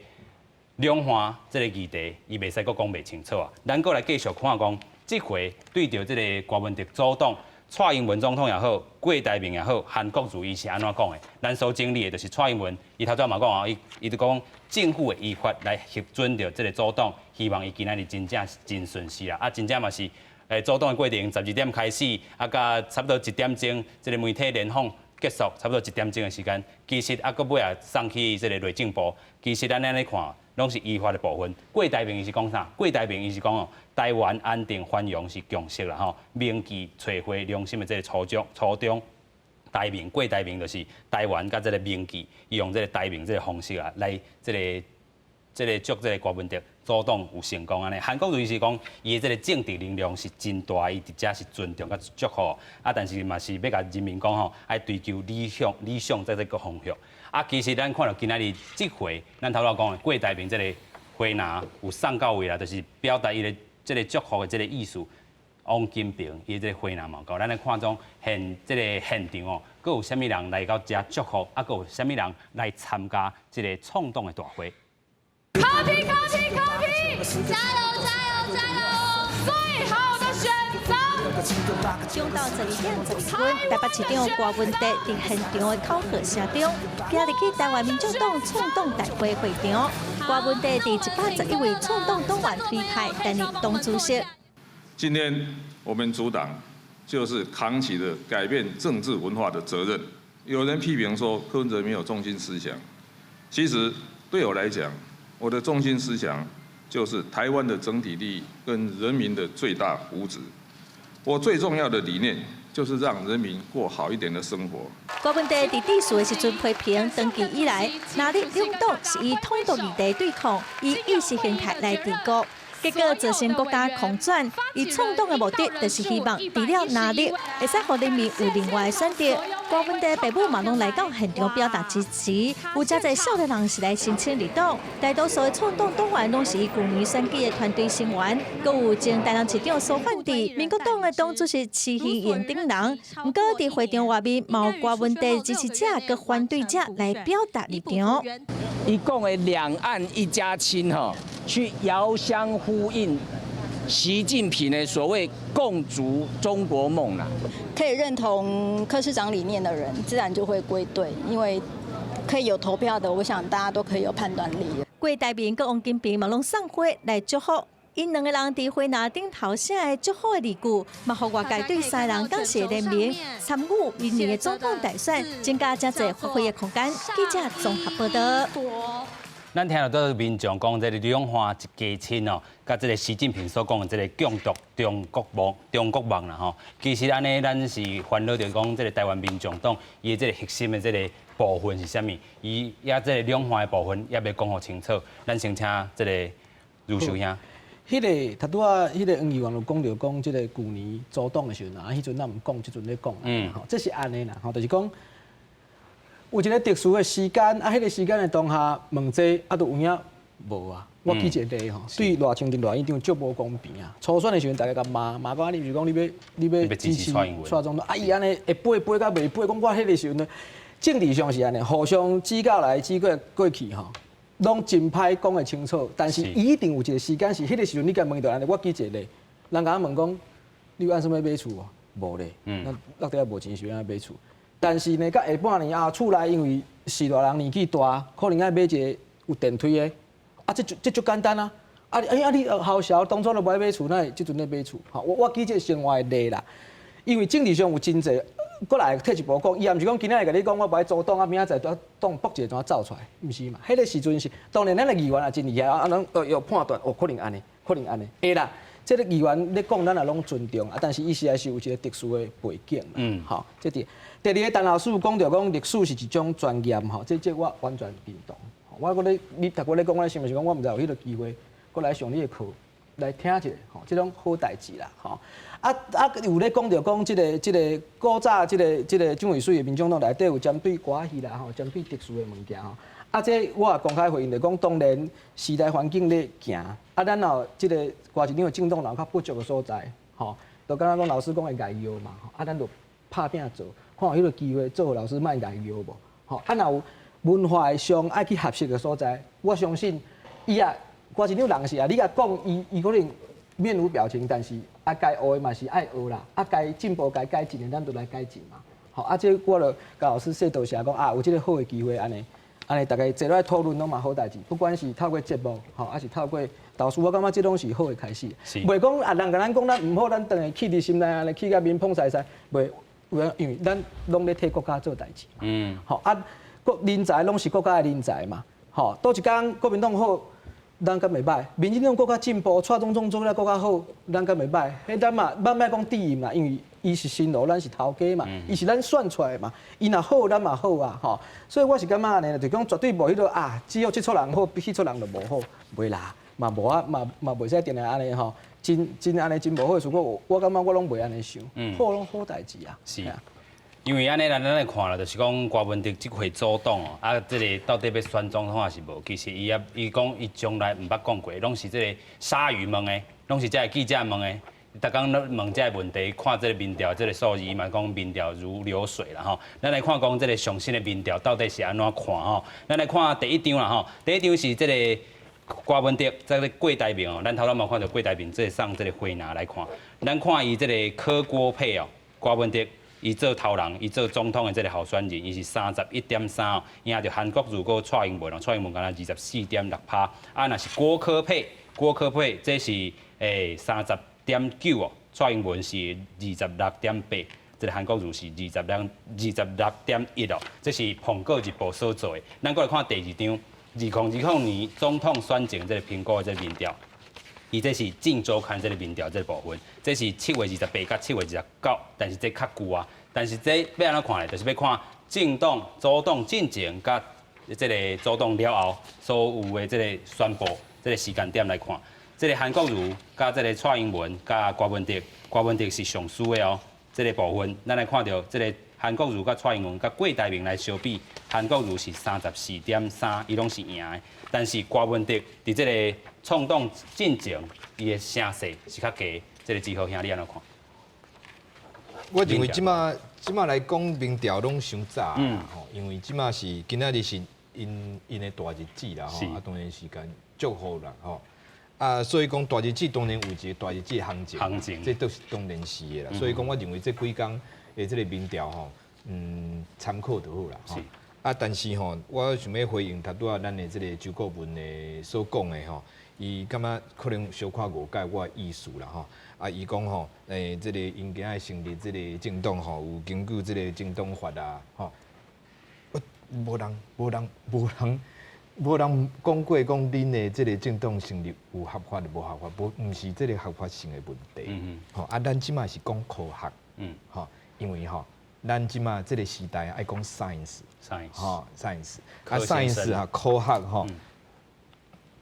[SPEAKER 1] 兩岸這个議題，伊袂使閣講袂清楚啊。咱閣來繼續看講，這回對著這个郭文哲組黨。蔡英文總統也好，郭台銘也好，韓國瑜伊是按怎講的？咱所整理的就是蔡英文，伊頭拄嘛講啊，伊就講政府會依法來核准著這个組黨，希望伊今仔日真正真順勢啦。啊，真正嘛是，組黨的過程12點開始，啊，到差不多一點鐘，這个媒體聯訪結束，差不多一點鐘的時間，其實啊，閣尾也送去這个內政部。其實咱按呢看，攏是依法的部分。郭台銘伊是講啥？郭台銘伊是講哦，台灣安定繁榮是共識啦吼，銘記找回良心的這个初衷初衷。台銘郭台銘就是台灣佮這个銘記，伊用這个台銘這个方式啊，來這个祝這个郭文哲組黨有成功按呢。韓國瑜是講，伊的這个政治能量是真大，伊佇遮是尊重佮祝福啊，但是嘛是欲共人民講吼，愛追求理想，理想才這个方向。啊，其實咱看著今仔日這回，咱頭拄講的郭台銘這个花籃有送到位啦，就是表達伊的這个祝福的這个意思。王金平伊這个花籃嘛有夠，咱來看中現這个現場哦，閣有啥物人來到遮祝福，啊，閣有啥物人來參加這个創黨的大會。
[SPEAKER 7] 柯 P 柯 P 柯 P，加油加油加油！最好的選擇。
[SPEAKER 8] 中晝12點12分，台北市長郭文哲佇現場的口號聲中，行入去台灣民眾黨創黨大會會場。郭文哲佇111位創黨黨員推派擔任黨主席。
[SPEAKER 6] 今天我們組黨就是扛起了改變政治文化的責任。有人批評說柯文哲沒有中心思想，其實對我來講，我的中心思想就是台灣的整體利益跟人民的最大福祉。我最重要的理念就是讓人民過好一點的生活。
[SPEAKER 8] 郭文哲佇致辭的時陣批評，長期以來，藍綠兩黨是以統獨議題對抗，以意識形態來治國。結果造成國家空轉，伊創黨的目的就是希望除了藍綠，會使予人民有另外的選擇。郭文哲爸母嘛攏來到現場表達支持，有誠濟少年人是來申請入黨，大多數的創黨黨員攏是伊舊年選舉的團隊成員，閣有前台南市長蘇煥智、民國黨的黨主席徐熙榮等人。毋過佇會場外面，嘛有郭文哲支持者佮反對者來表達立場。
[SPEAKER 9] 伊講的兩岸一家親，吼，去遙相呼應習近平的所謂共築中國夢啦。
[SPEAKER 10] 可以認同柯市長理念的人，自然就會歸隊，因為可以有投票的，我想大家都可以有判斷力。
[SPEAKER 8] 郭台銘佮王金平嘛攏送花來祝福，𪜶兩个人佇花籃頂頭寫的祝福的字句，嘛予外界對三人敢是聯名參與明年的總統大選，增加誠濟發揮的空間。記者綜合報道。
[SPEAKER 1] 咱聽著民眾講這个兩岸一家親哦，佮這个習近平所講的這个共築中國夢、中國夢啦吼。其實按呢，咱是煩惱著講這个台灣民眾黨伊的這个核心的這个部分是啥物？伊也這个兩岸的部分猶未講予清楚。咱先請這个如秀兄。
[SPEAKER 2] 彼个頭拄仔，彼个黃議員有講著講，這个舊年組黨的時陣啊，彼陣咱毋講，這陣咧講，吼，這是按呢啦，吼，就是講有一个特殊的時間，啊，彼个時間的當下問這啊，就有影無啊。我舉一個例吼，對賴清德賴院長足無公平啊。初選的時陣，大家共罵罵講，你毋是講你欲支持蔡總統，啊，伊按呢會背背甲袂背，講我彼个時陣呢，政治上是按呢，互相指教來指過過去吼。攏真歹講會清楚，但是伊一定有一個時間是彼个時陣，你共問著按呢。我舉一個例，人共我問講，你有按啥物買厝無？無咧，咱落底仔無錢是欲按怎買厝？但是呢，到下半年啊，厝內因為序大人年紀大，可能愛買一个有電梯的，啊，這這足簡單啊！啊，哎啊，你好笑，當初都無愛買厝，哪會這陣咧買厝？吼，我舉這個生活的例啦，因為政治上有真濟，閣來退一步講，伊也毋是講今仔日共你講我無愛組黨啊，明仔載黨卜一个怎走出來，毋是嘛？彼個時陣是當然咱的議員也真厲害啊，攏有判斷，哦，可能按呢，可能按呢，會啦。這個議員咧講，咱也攏尊重啊，但是伊實在是有一個特殊的背景嘛。吼，這第第二個，陳老師講著講歷史是一種專業吼，這我完全認同。我閣咧，你頭拄咧講，我想是講，我毋知有彼個機會，閣來上你的課來聽一下，吼，這種好代誌啦，吼。啊啊，有咧講著講，這個古早這個蔣渭水的民眾黨內底有針對歌仔戲啦，吼，針對特殊的物件吼。啊，這我也公開回應，就講當然時代環境咧行，啊，咱若這個歌市場的政黨有較不足的所在，吼，就敢若講老師講的外號嘛，啊，咱就拍拚做，看有彼個機會做予老師莫外號無，吼，啊，若有文化上愛去學習的所在，我相信伊也歌市場人是啊，你共講伊伊可能面無表情，但是啊，該學的嘛是愛學啦，啊，該進步該改進的，咱就來改進嘛，吼，啊，這我就共老師說多謝講啊，有這個好的機會按呢。按呢，逐家坐落來討論攏嘛好代誌，不管是透過節目，吼，抑是透過投書，我感覺這攏是好的開始。袂講啊，人共咱講咱毋好，咱當會氣佇心內，按呢氣甲面膨曬曬，袂，因為咱攏咧替國家做代誌。吼啊，國人才攏是國家的人才嘛，吼，佗一工國民黨好，咱敢袂䆀？民進黨閣較進步，蔡總統做了閣較好，咱敢袂䆀？彼咱嘛，咱莫講低音啦，因為伊是新羅，咱是頭家嘛，伊是咱選出來的嘛，伊若好，咱嘛好啊，吼。所以我是感覺按呢，就講絕對無彼個啊，只有這撮人好，彼撮人就無好，袂啦，嘛無啊，嘛嘛袂使定定按呢吼，真真按呢真無好的事，我感覺我攏袂按呢想，好攏好代誌啊。
[SPEAKER 1] 是。因為按呢，咱來看啦，就是講郭文德這回組黨哦，啊，這個到底欲選總統抑是無？其實伊也伊講伊從來毋捌講過，攏是這個鯊魚問的，攏是這个記者問的。逐工攏問這個問題，看這個民調這個數字，伊嘛講民調如流水啦吼。咱來看講這個上新的民調到底是按怎看吼？咱來看第一張啦吼，第一張是這個郭文德這個郭台銘哦，咱頭拄嘛看著郭台銘這個送這個花籃來看，咱看伊這個柯郭配哦，郭文德。伊做頭人，伊做總統的這個候選人，伊是31.3哦，贏著韓國瑜閣蔡英文哦，蔡英文敢若24.6趴，啊，若是郭柯配，郭柯配這是30.9哦，蔡英文是26.8，這個韓國瑜是26.1哦，這是蘋果日報所做的。咱閣來看第二張，2020年總統選前這個蘋果的這個民調。伊這是鏡週刊這個民調這個部分，這是7月28佮7月29，但是這較舊啊。但是這欲按怎看咧？就是欲看政黨組黨進前佮這個組黨了後所有的這個宣布這個時間點來看，這個韓國瑜佮這個蔡英文佮郭文德，郭文德是上輸的哦。這個部分，咱來看著這個韓國瑜佮蔡英文佮郭台銘來相比，韓國瑜是34.3，伊攏是贏的。但是郭文德佇這個創黨進前，伊的聲勢是較低。這個志豪兄，你按怎看？
[SPEAKER 3] 我認為這馬這馬來講民調攏傷早啦，吼，因為這馬是今仔日是𪜶𪜶的大日子啦，吼，啊，當然時間祝賀啦，吼，啊，所以講大日子當然有一個大日子的行情，
[SPEAKER 1] 行情，
[SPEAKER 3] 這都是當然是的啦。所以講，我認為這幾工的這個民調吼，參考就好啦。啊，但是吼，我想欲回應頭拄仔咱的這個周國文的所講的吼，伊感覺可能小可誤解我的意思啦吼。啊，伊講吼，這個𪜶今仔成立這個政黨吼，有根據這個政黨法啊，吼，我無人無人無人無人講過講恁的這個政黨成立有合法無合法，無毋是這個合法性的問題。吼，啊，咱這馬是講科學，吼，因為吼，咱這馬這個時代愛講 science，吼，science，啊，science 啊，科學吼，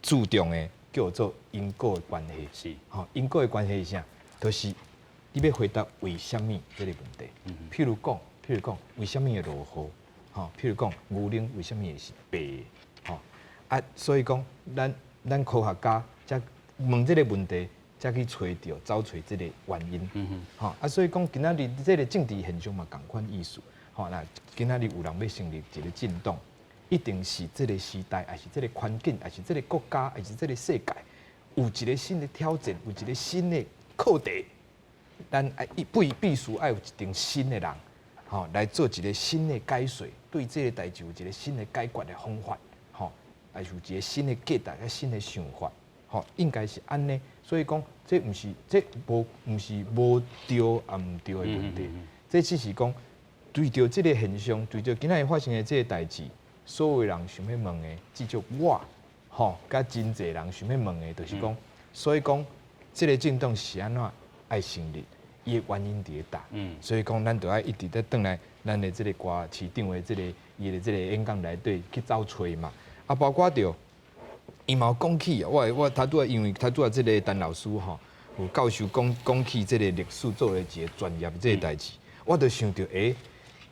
[SPEAKER 3] 注重的叫做因果的關係，吼，因果的關係是啥？就是你欲回答為啥物這個問題。譬如講，為啥物會落雨？吼，譬如講，牛奶為啥物會是白的？吼，啊，所以講，咱科學家才問這個問題，才去揣著、走揣這個原因。吼，啊，所以講今仔日這個政治現象嘛仝款意思。吼，那今仔日有人欲成立一個政黨，一定是這個時代，抑是這個環境，抑是這個國家，抑是這個世界，有一個新的挑戰，有一個新的課題，咱愛必須愛有一陣新的人吼，來做一個新的解說，對這個代誌有一個新的解決的方法，吼，還是有一個新的價值、新的想法，吼，應該是按呢。所以講，這毋是這無毋是無對抑毋對的問題，這只是講對著這個現象，對著今仔日發生的這個代誌，所有人想欲問的，至少我，吼，佮真濟人想欲問的，就是講，所以講，這個政黨是按怎愛成立？伊的原因佇咧佗，所以講咱就愛一直咧轉來咱的這個郭市長的這個伊的這個演講內底去走揣嘛。啊，包括著伊嘛有講起，我我頭拄仔因為頭拄仔這個陳老師吼，有教授講講起這個歷史做了一個專業這個代誌，我就想著，欸，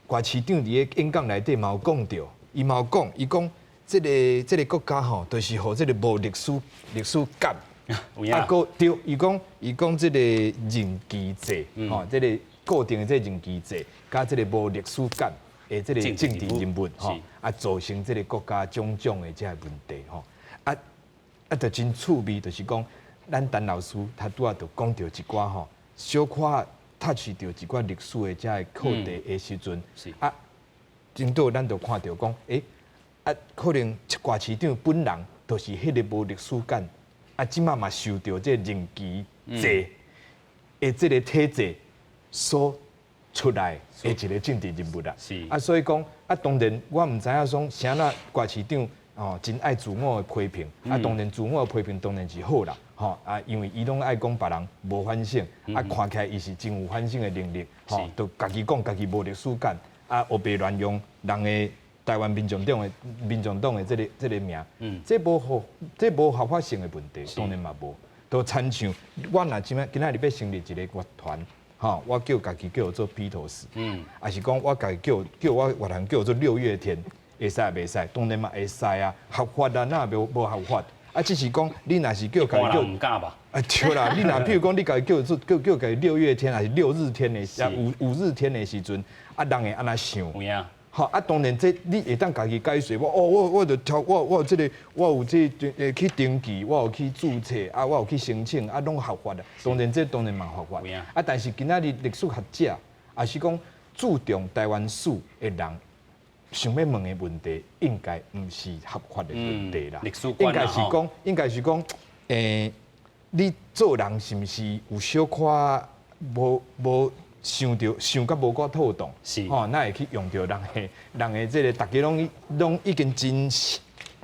[SPEAKER 3] 郭市長佇咧演講內底嘛有講著，伊嘛有講，伊講這個這個國家吼，就是予這個無歷史歷史感。啊，閣對，伊講伊講這個任期制，吼，這個固定的這個任期制，佮這個無歷史感的這個政治人物，吼，啊，造成這個國家種種的這个問題，吼，啊啊，就真趣味，就是講，咱陳老師他拄仔就講著一寡吼，小可 touch 著一寡歷史的這个課題的時陣，啊，真拄咱就看著講，欸，啊，可能郭市長本人就是彼個無歷史感。啊，這馬嘛受著這任期制的這個體制所出來的一個政治人物啦。啊，所以講啊，當然我毋知影講啥那郭市長哦，真愛自我的批評。啊，當然自我的批評當然是好啦，吼啊，因為伊攏愛講別人無反省，啊，看起來伊是真有反省的能力，吼，就家己講家己無歷史感，啊，烏白亂用人的。台灣民眾黨的民眾黨的這個這個名，這無合這無合法性的問題，當然嘛無。都親像我若這擺今仔日欲成立一個樂團，吼，我叫家己叫做披頭士，抑是講我家己叫叫我樂團叫做六月天，會使袂使？當然嘛會使啊，合法啊，哪會無無合法？啊，只是講你若是叫家己叫，
[SPEAKER 1] 毋敢吧？
[SPEAKER 3] 啊對啦，你若譬如講你家己叫做叫叫家己六月天，抑是六日天的，啊五五日天的時陣，啊人會按怎想？吼啊！當然，這你會當家己解釋。我哦，我我就挑我我有這個，我有這個去登記，我有去註冊，啊，我有去申請，啊，攏合法的。當然，這當然嘛合法。啊，但是今仔日歷史學者，抑是講注重台灣史的人，想欲問的問題，應該毋是合法的問題啦。
[SPEAKER 1] 歷史觀
[SPEAKER 3] 應該是講，應該是講，欸，你做人是毋是有小可無無？想著想較無夠妥當，吼，哪會去用著人的人的這個，大家攏攏已經真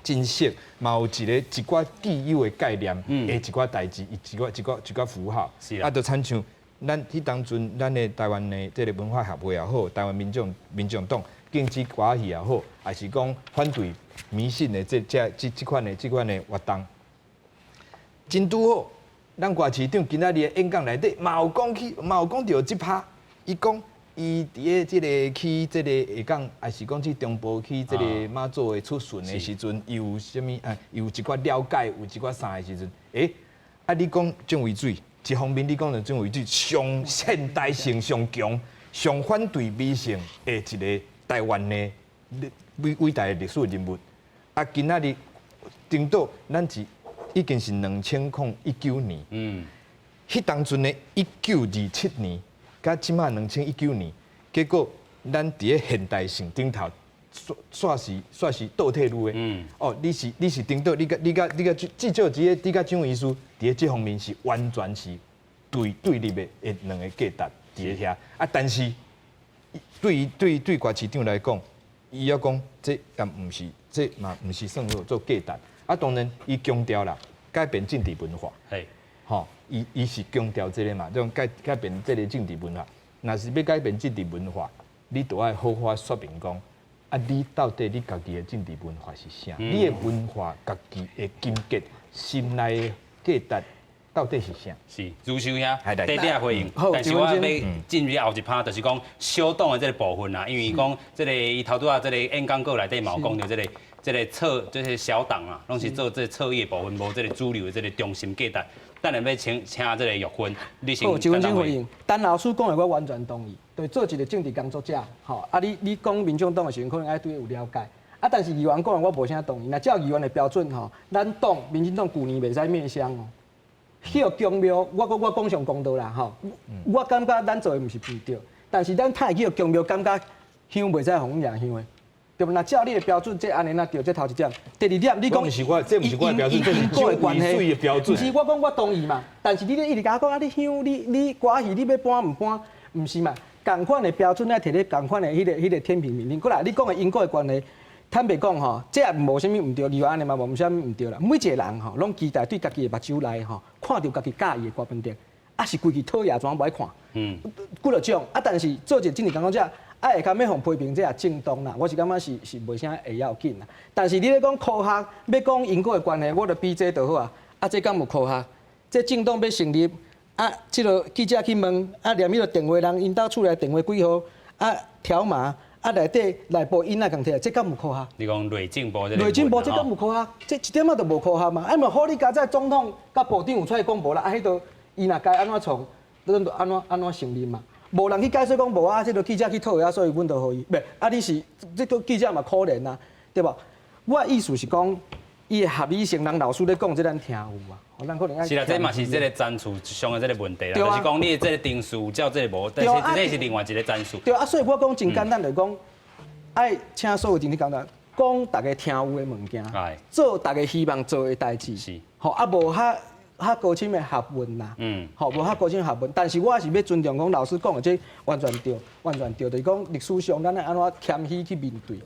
[SPEAKER 3] 真熟，嘛有一個一寡既有的概念，的一寡代誌，一寡一寡一寡符號，啊，就親像咱彼當陣，咱的台灣的這個文化協會也好，台灣民眾民眾黨禁止歌仔戲也好，抑是講反對迷信的這這這這款的這款的活動，真拄好，咱郭市長今仔日的演講內底嘛有講起，嘛有講著這趴。伊講，伊佇咧這个去這个下港，抑是講去中部去這个媽祖的出巡的時陣，伊有啥物啊？伊有一寡了解，有一寡啥的時陣，欸，啊，你講蔣渭水，一方面你講著蔣渭水上現代性上強、上反對迷信的一個台灣的偉偉大的歷史人物，啊，今仔日顛倒，咱是已經是2019年，彼當陣的1927年。佮這馬2019年，結果咱佇咧現代性頂頭，煞是煞是倒退嚕的。哦，你是你是顛倒，你佮你佮你佮至少佇咧你佮蔣醫師佇咧這方面是完全是對對立的的兩個價值佇咧遐。啊，但是對於對對郭市長來講，伊猶講這也毋是這嘛毋是算做價值。啊，當然伊強調啦，改變政治文化。吼，伊伊是強調這个嘛，這種改改變這个政治文化。若是欲改變政治文化，你就愛好好說明講，啊，你到底你家己的政治文化是啥？你的文化家己的根結、心內的價值到底是啥？
[SPEAKER 1] 是，如秀兄，短短回應。但是我欲進入後一趴，就是講小黨的這個部分啦，因為講這个伊頭拄仔這个演講稿內底嘛有講著這个這个側這些小黨啊，攏是做這個側翼部分，無這个主流的這个中心價值。等下欲請請這个玉芬，你先
[SPEAKER 2] 好，一分鐘回應。陳老師講的我完全同意。對，做一個政治工作者，吼啊你你講民眾黨的時陣，可能愛對伊有了解。啊，但是議員講的我無啥同意。若照議員的標準吼，咱黨民進黨舊年袂使滅雙哦。彼個宮廟，我講我講上公道啦吼。我感覺咱做的毋是毋對，但是咱太去宮廟感覺香袂使予阮掠香的，對無？若照你的標準，這按呢若對，這頭一點。第二點，你講
[SPEAKER 3] 毋是我，這毋是我的標準，這是
[SPEAKER 2] 的關係
[SPEAKER 3] 的標準。
[SPEAKER 2] 毋是我講我同意嘛，但是你咧一直共我講啊，你香，你歌戲你欲搬毋搬？毋是嘛？仝款的標準愛提咧仝款的彼個天平面。過來，你講的因果的關係，坦白講吼，這也無啥物毋對，你話按呢嘛無啥物毋對啦。每一個人吼，攏期待對家己的目睭內吼，看著家己佮意的柯文哲，啊是規氣討厭怎無愛看？幾落種啊，但是做一個政治工作者，啊下跤欲予批評，這也正當啦。我是感覺是袂啥會要緊啦。但是你咧講科學，欲講因果的關係，我就比這就好啊。啊，這敢有科學？這政黨欲成立，啊，這個記者去問，啊，連彼個電話人𪜶兜厝內電話幾號，啊，條碼，啊，內底內部印仔共摕來，這敢有科學？
[SPEAKER 1] 你講內政部這
[SPEAKER 2] 內政部這敢有科學？這一點仔都無科學嘛。啊，嘛好，你佳哉總統佮部長有出來講無啦，啊，彼度伊若該按怎創，咱就按怎按怎承認嘛。無人去解說講無啊，這個記者去討啊，所以阮就予伊。袂，啊，你是這個記者嘛可憐啊，對無？我的意思是講，伊的合理性，人老師咧講，這咱聽有啊。咱可能愛
[SPEAKER 1] 是啦，這嘛是這個層次上的這個問題啦，就是講你的這個程序照這個無，但是這是另外一個層次。
[SPEAKER 2] 對啊，所以我講真簡單，就是講愛請所有政治工作講大家聽有的物件，做大家希望做的代誌。
[SPEAKER 1] 是，
[SPEAKER 2] 吼啊，無較較高深的學問啦，吼無較高深的學問，但是我是欲尊重講老師講的這完全對，完全對，就是講歷史上咱愛按怎謙虛去面對，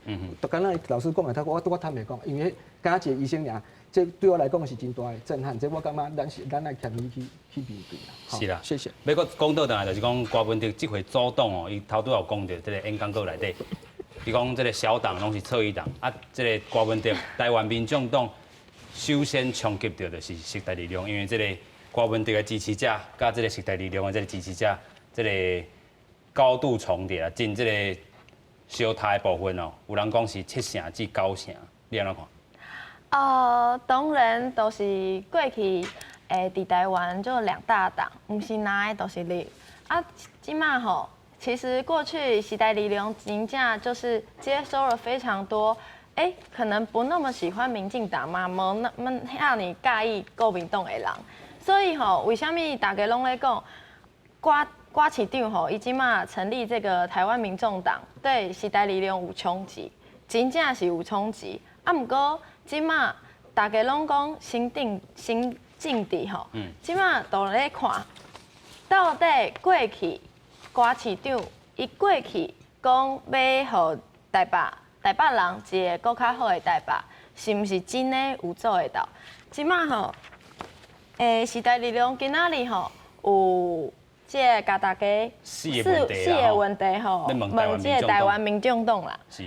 [SPEAKER 2] 就敢若老師講的，我坦白講，因為敢若一個醫生爾，這對我來講是真大的震撼，這我感覺咱是咱愛謙虛去面對啦。
[SPEAKER 1] 是啦，
[SPEAKER 2] 謝謝。
[SPEAKER 1] 欲閣講倒轉來，就是講柯文哲這回組黨哦，伊頭拄有講著這個演講稿內底，伊講這個小黨攏是臭伊黨，啊，這個柯文哲台灣民眾黨首先衝擊著就是時代力量，因為這個柯文哲的支持者，佮這個時代力量的這個支持者，這個高度重疊啊，真這個相疊的部分哦，有人講是七成至九成，你按怎看？
[SPEAKER 4] 當然都是過去佇台灣就兩大黨，毋是藍的，就是綠。啊，這馬吼，其實過去時代力量真正就是接收了非常多。可能不那麼喜歡民進黨嘛，無那麼遐爾佮意國民黨的人，所以吼，為啥物大家攏咧講，郭郭市長吼，伊這馬成立這個台灣民眾黨，對時代力量有衝擊，真正是有衝擊。啊，毋過這馬大家攏講新定新政治吼，這馬都咧看，到底過去郭市長伊過去講欲予台北。台北人一個閣較好的台北，是毋是真的有做會到？這馬吼，時代力量今仔日吼有這個共大家
[SPEAKER 1] 四個問
[SPEAKER 4] 題吼，問這個台灣民眾黨啦。
[SPEAKER 1] 是。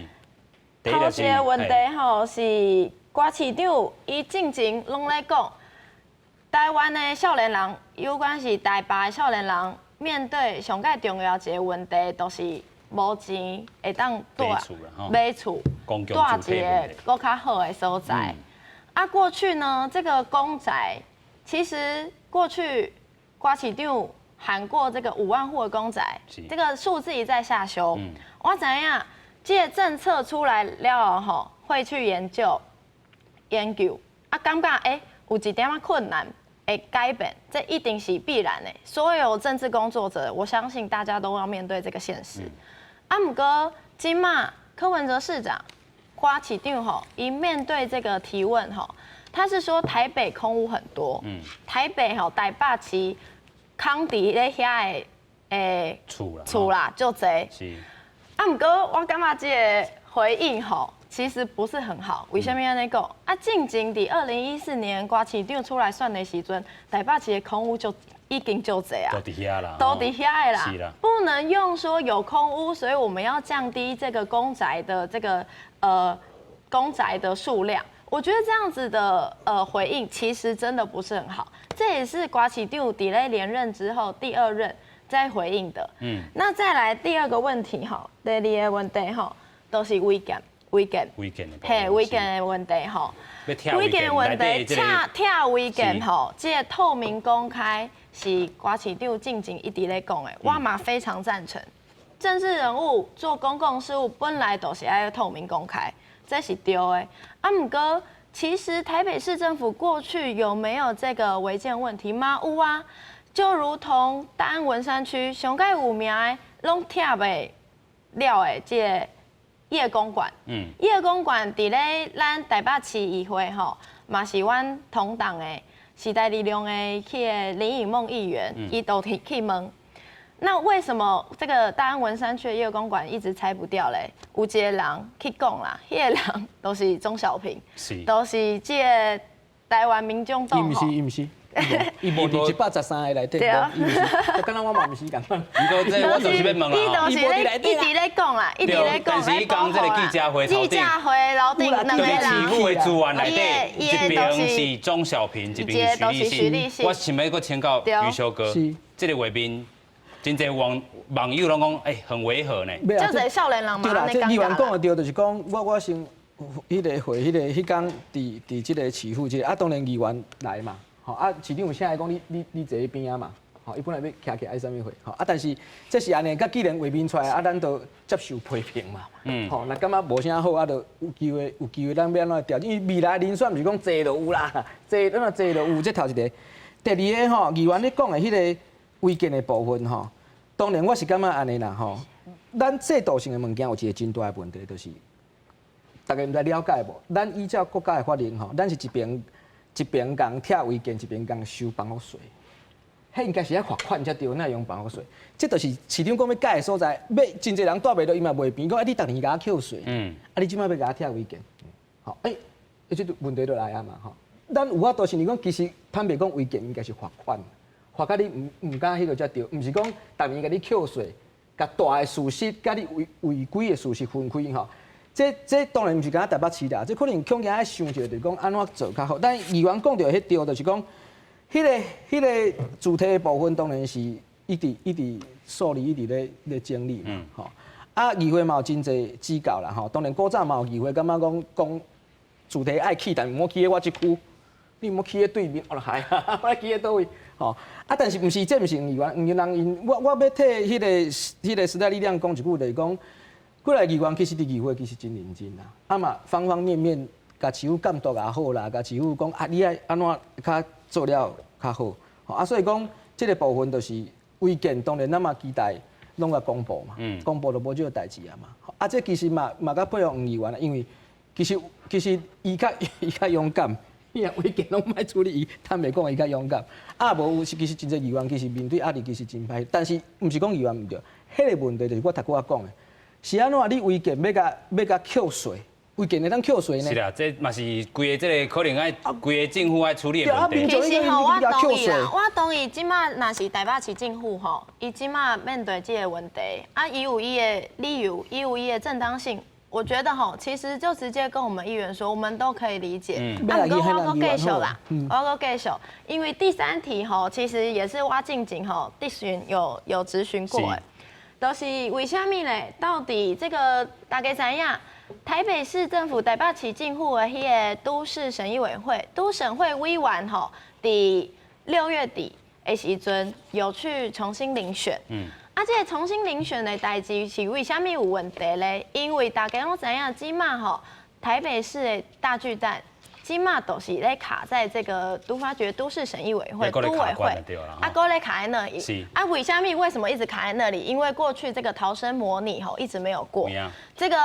[SPEAKER 4] 頭一個問題吼是郭市長，伊進前攏咧講，台灣的少年人，尤其是台北的少年人，面對上蓋重要一個問題，就是無錢會當住買厝，住一個閣較好的所在。啊，過去呢，這個公宅其實過去郭市長喊過這個5萬戶的公宅，這個數字一再下修。我知影，這個政策出來了後，會去研究研究，啊，感覺有一點仔困難，會改變，這一定是必然的。所有政治工作者，我相信大家都要面對這個現實。啊，毋過這馬柯文哲市長、郭市長吼，伊面對這個提問吼，他是說台北空屋很多，台北吼台北市空佇咧遐的
[SPEAKER 1] 厝啦，
[SPEAKER 4] 厝啦，足濟。
[SPEAKER 1] 是。
[SPEAKER 4] 啊，毋過我感覺這個回應吼，其實不是很好。為啥物按呢講？啊，進前佇2014年郭市長出來選的時陣，台北市的空屋就已經足濟啊，
[SPEAKER 1] 都佇遐啦，
[SPEAKER 4] 都佇遐的啦，
[SPEAKER 1] 是啦，
[SPEAKER 4] 不能用說有空屋，所以我們要降低這個公宅的這個公宅的數量。我覺得這樣子的回應其實真的不是很好。這也是郭市長佇咧連任之後第二任在回應的。那再來第二個問題哈，第二個問題哈，都是違建，違建，
[SPEAKER 1] 違建的，
[SPEAKER 4] 嘿，違建的問題吼，
[SPEAKER 1] 違
[SPEAKER 4] 建的問題，拆拆違建吼，這個透明公開是郭市長進前一直咧講的，我嘛非常贊成。政治人物做公共事務本來就是愛透明公開，這是對的。啊，毋過其實台北市政府過去有沒有這個違建問題嗎？有啊，就如同大安文山區上蓋有名的攏拆袂了的這个葉公館。葉公館佇咧咱台北市議會吼，嘛是阮同黨的時代力量的彼个林穎夢議員，伊都去問。那為什麼這個大安文山區的葉公館一直拆不掉嘞？有一個人去講啦，彼個人都是鍾小平，都是這個台灣民眾黨。
[SPEAKER 2] 伊毋是，伊毋是，伊無佇113個內底。
[SPEAKER 4] 對啊。
[SPEAKER 2] 伊毋是，敢若我嘛毋是仝款。
[SPEAKER 1] 毋過這我就是欲問啦。
[SPEAKER 4] 伊就是咧一直咧講啦，一直咧講。
[SPEAKER 1] 但是伊講這個記者會頭
[SPEAKER 4] 記者會樓頂兩個人。
[SPEAKER 1] 市府的資源內底，一邊是鍾小平，一邊是徐立信。我想欲閣請教余修哥，這個畫面。真濟網友攏講，欸，很違和呢。
[SPEAKER 4] 就這少年人嘛，
[SPEAKER 2] 對啦，這議員講的對，就是講我先彼個會，彼個彼工佇這個市府這個，啊，當然議員來嘛，吼啊，市長有請伊講你坐彼邊仔嘛，吼，伊本來欲徛起來愛啥物貨，吼啊，但是這是按呢，佮既然畫面出來，啊，咱就接受批評嘛，吼，若感覺無啥好，啊，就有機會，咱欲按怎調整？因為未來人選毋是講坐就有啦，坐咱若坐就有，這頭一個。第二個吼，議員咧講的彼個違建的部分吼，當然我是感覺按呢啦吼，咱制度性的物件有一個真大的問題，就是大家毋知了解無？咱依照國家的法令吼，咱是一邊一邊共拆違建，一邊共收房屋稅。彼應該是愛罰款才對，哪會用房屋稅？這就是市長講欲改的所在，欲真濟人蹛袂落，伊嘛袂平，講啊你逐年共我扣稅，啊你這擺欲共我拆違建，吼，欸，這問題就來啊嘛吼。咱有法度是講，其實坦白講，違建應該是罰款。罰甲你毋敢彼個才對，毋是講逐年共你扣稅，共大的事實佮你違規的事實分開吼。這當然毋是干焦台北市啦，這可能恐驚愛想一下，就是講按怎做較好。但議員講著彼對，就是講，彼個主體的部分當然是一直一直梳理，一直咧整理嘛，吼。啊，議會嘛有真濟指教啦，吼。當然古早嘛有議會感覺講講主體愛起，但毋好起佇我這區，你毋好起佇對面，哦係，我愛起佇佗位。吼啊！但是毋是，這毋是議員，議員𪜶，我欲替彼個時代力量講一句，就是講，過來議員其實佇議會其實真認真啦，啊嘛方方面面，共市府監督也好啦，共市府講啊，你愛按怎較做了較好，啊，所以講這個部分就是違建，當然咱嘛期待攏共公布嘛，公布就無這個代誌啊嘛。啊，這其實嘛較佩服黃議員啦，因為其實伊較勇敢。伊若違建攏莫處理，伊坦白講，伊較勇敢。啊，無有時其實真濟議員其實面對壓力其實真歹，但是毋是講議員毋對，彼個問題就是我頭拄仔講的，是按怎你違建欲共欲共扣稅，違建會當扣稅呢？
[SPEAKER 1] 是啦，這嘛是規個這個可能愛規个政府愛處理的問題。
[SPEAKER 4] 其實吼，我同意啦，我同意。這馬若是台北市政府吼，伊這馬面對這個問題，啊，伊有伊的理由，伊有伊的正當性。我覺得吼，其實就直接跟我們議員說，我們都可以理解。啊，毋過我閣繼續啦，我閣繼續，因為第三題吼，其實也是我進前吼，質詢有質詢過的，都是為啥物咧？到底這個大家知影？台北市政府台北市政府的彼个都市審議委員會，都審會委員吼，佇6月底的時陣有去重新遴選。啊，這個重新遴選的代誌是為啥物有問題咧？因為大家攏知影，這馬吼台北市的大巨蛋，這馬都是咧卡在這個都發局都市審議委員會都委會，啊，閣咧卡在那裡。啊，為啥物為什麼一直卡在那裡？因為過去這個逃生模擬吼一直沒有過。這個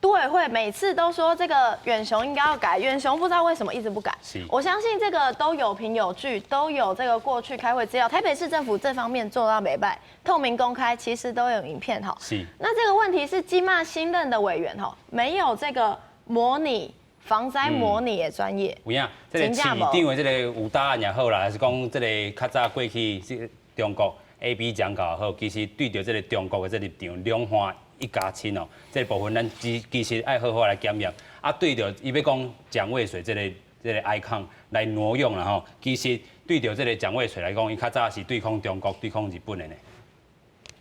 [SPEAKER 4] 都委會每次都說這個遠雄應該要改，遠雄不知道為什麼一直不改。我相信這個都有憑有據，都有這個過去開會資料。台北市政府這方面做到袂䆀，透明公開，其實都有影片哈。那這個問題是這馬新任的委員哈，沒有這個模擬防災模擬的專業。
[SPEAKER 1] 有影，這個市長的這個有答案也好啦，還是講這個較早過去這中國 A、B 講教也好，其實對著這個中國的這個立場，兩岸一家親哦，這個部分咱其實愛好好來檢驗。啊，對著伊欲講蔣渭水這個 icon 來挪用啦吼，其實對著這個蔣渭水來講，伊較早是對抗中國、對抗日本的呢。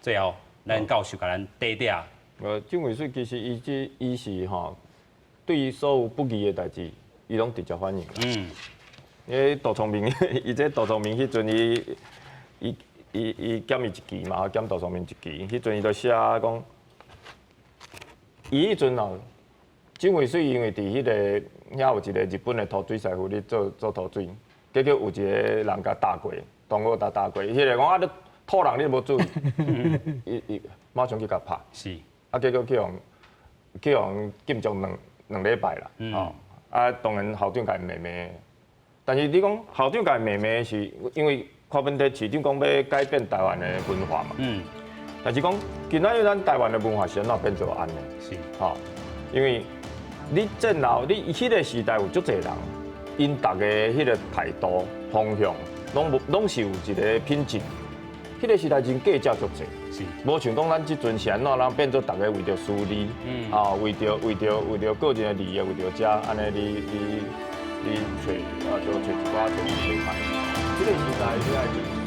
[SPEAKER 1] 最後，咱教授共咱短短。
[SPEAKER 5] 蔣渭水其實伊這伊是吼，對於所有不義的代誌，伊攏直接反應。因為杜聰明，伊這杜聰明彼陣伊伊減伊一期嘛，減杜聰明一期，彼陣伊就寫講，伊彼陣哦，蔣渭水因為佇彼個遐有一個日本的塗水師傅咧做塗水，結果有一個人共踏過，同學共踏過，彼個講啊你吐人你無注意，伊伊馬上去共拍。啊，結果去予禁足兩兩禮拜啦。哦，啊，當然校長共伊罵罵，但是你講校長共伊罵罵是因為柯文哲市長講欲改變台灣的文化嘛。但是講今仔日咱台灣的文化是按怎變做按呢？吼，因為你戰後你彼個時代有足濟人，𪜶逐个彼個態度方向，攏無攏是有一個品質。彼個時代真計較足濟，無像講咱這陣是按怎人變做逐个為著私利，啊，為著個人的利益，為著遮按呢你揣啊，就揣一寡揣揣歹。彼個時代你愛。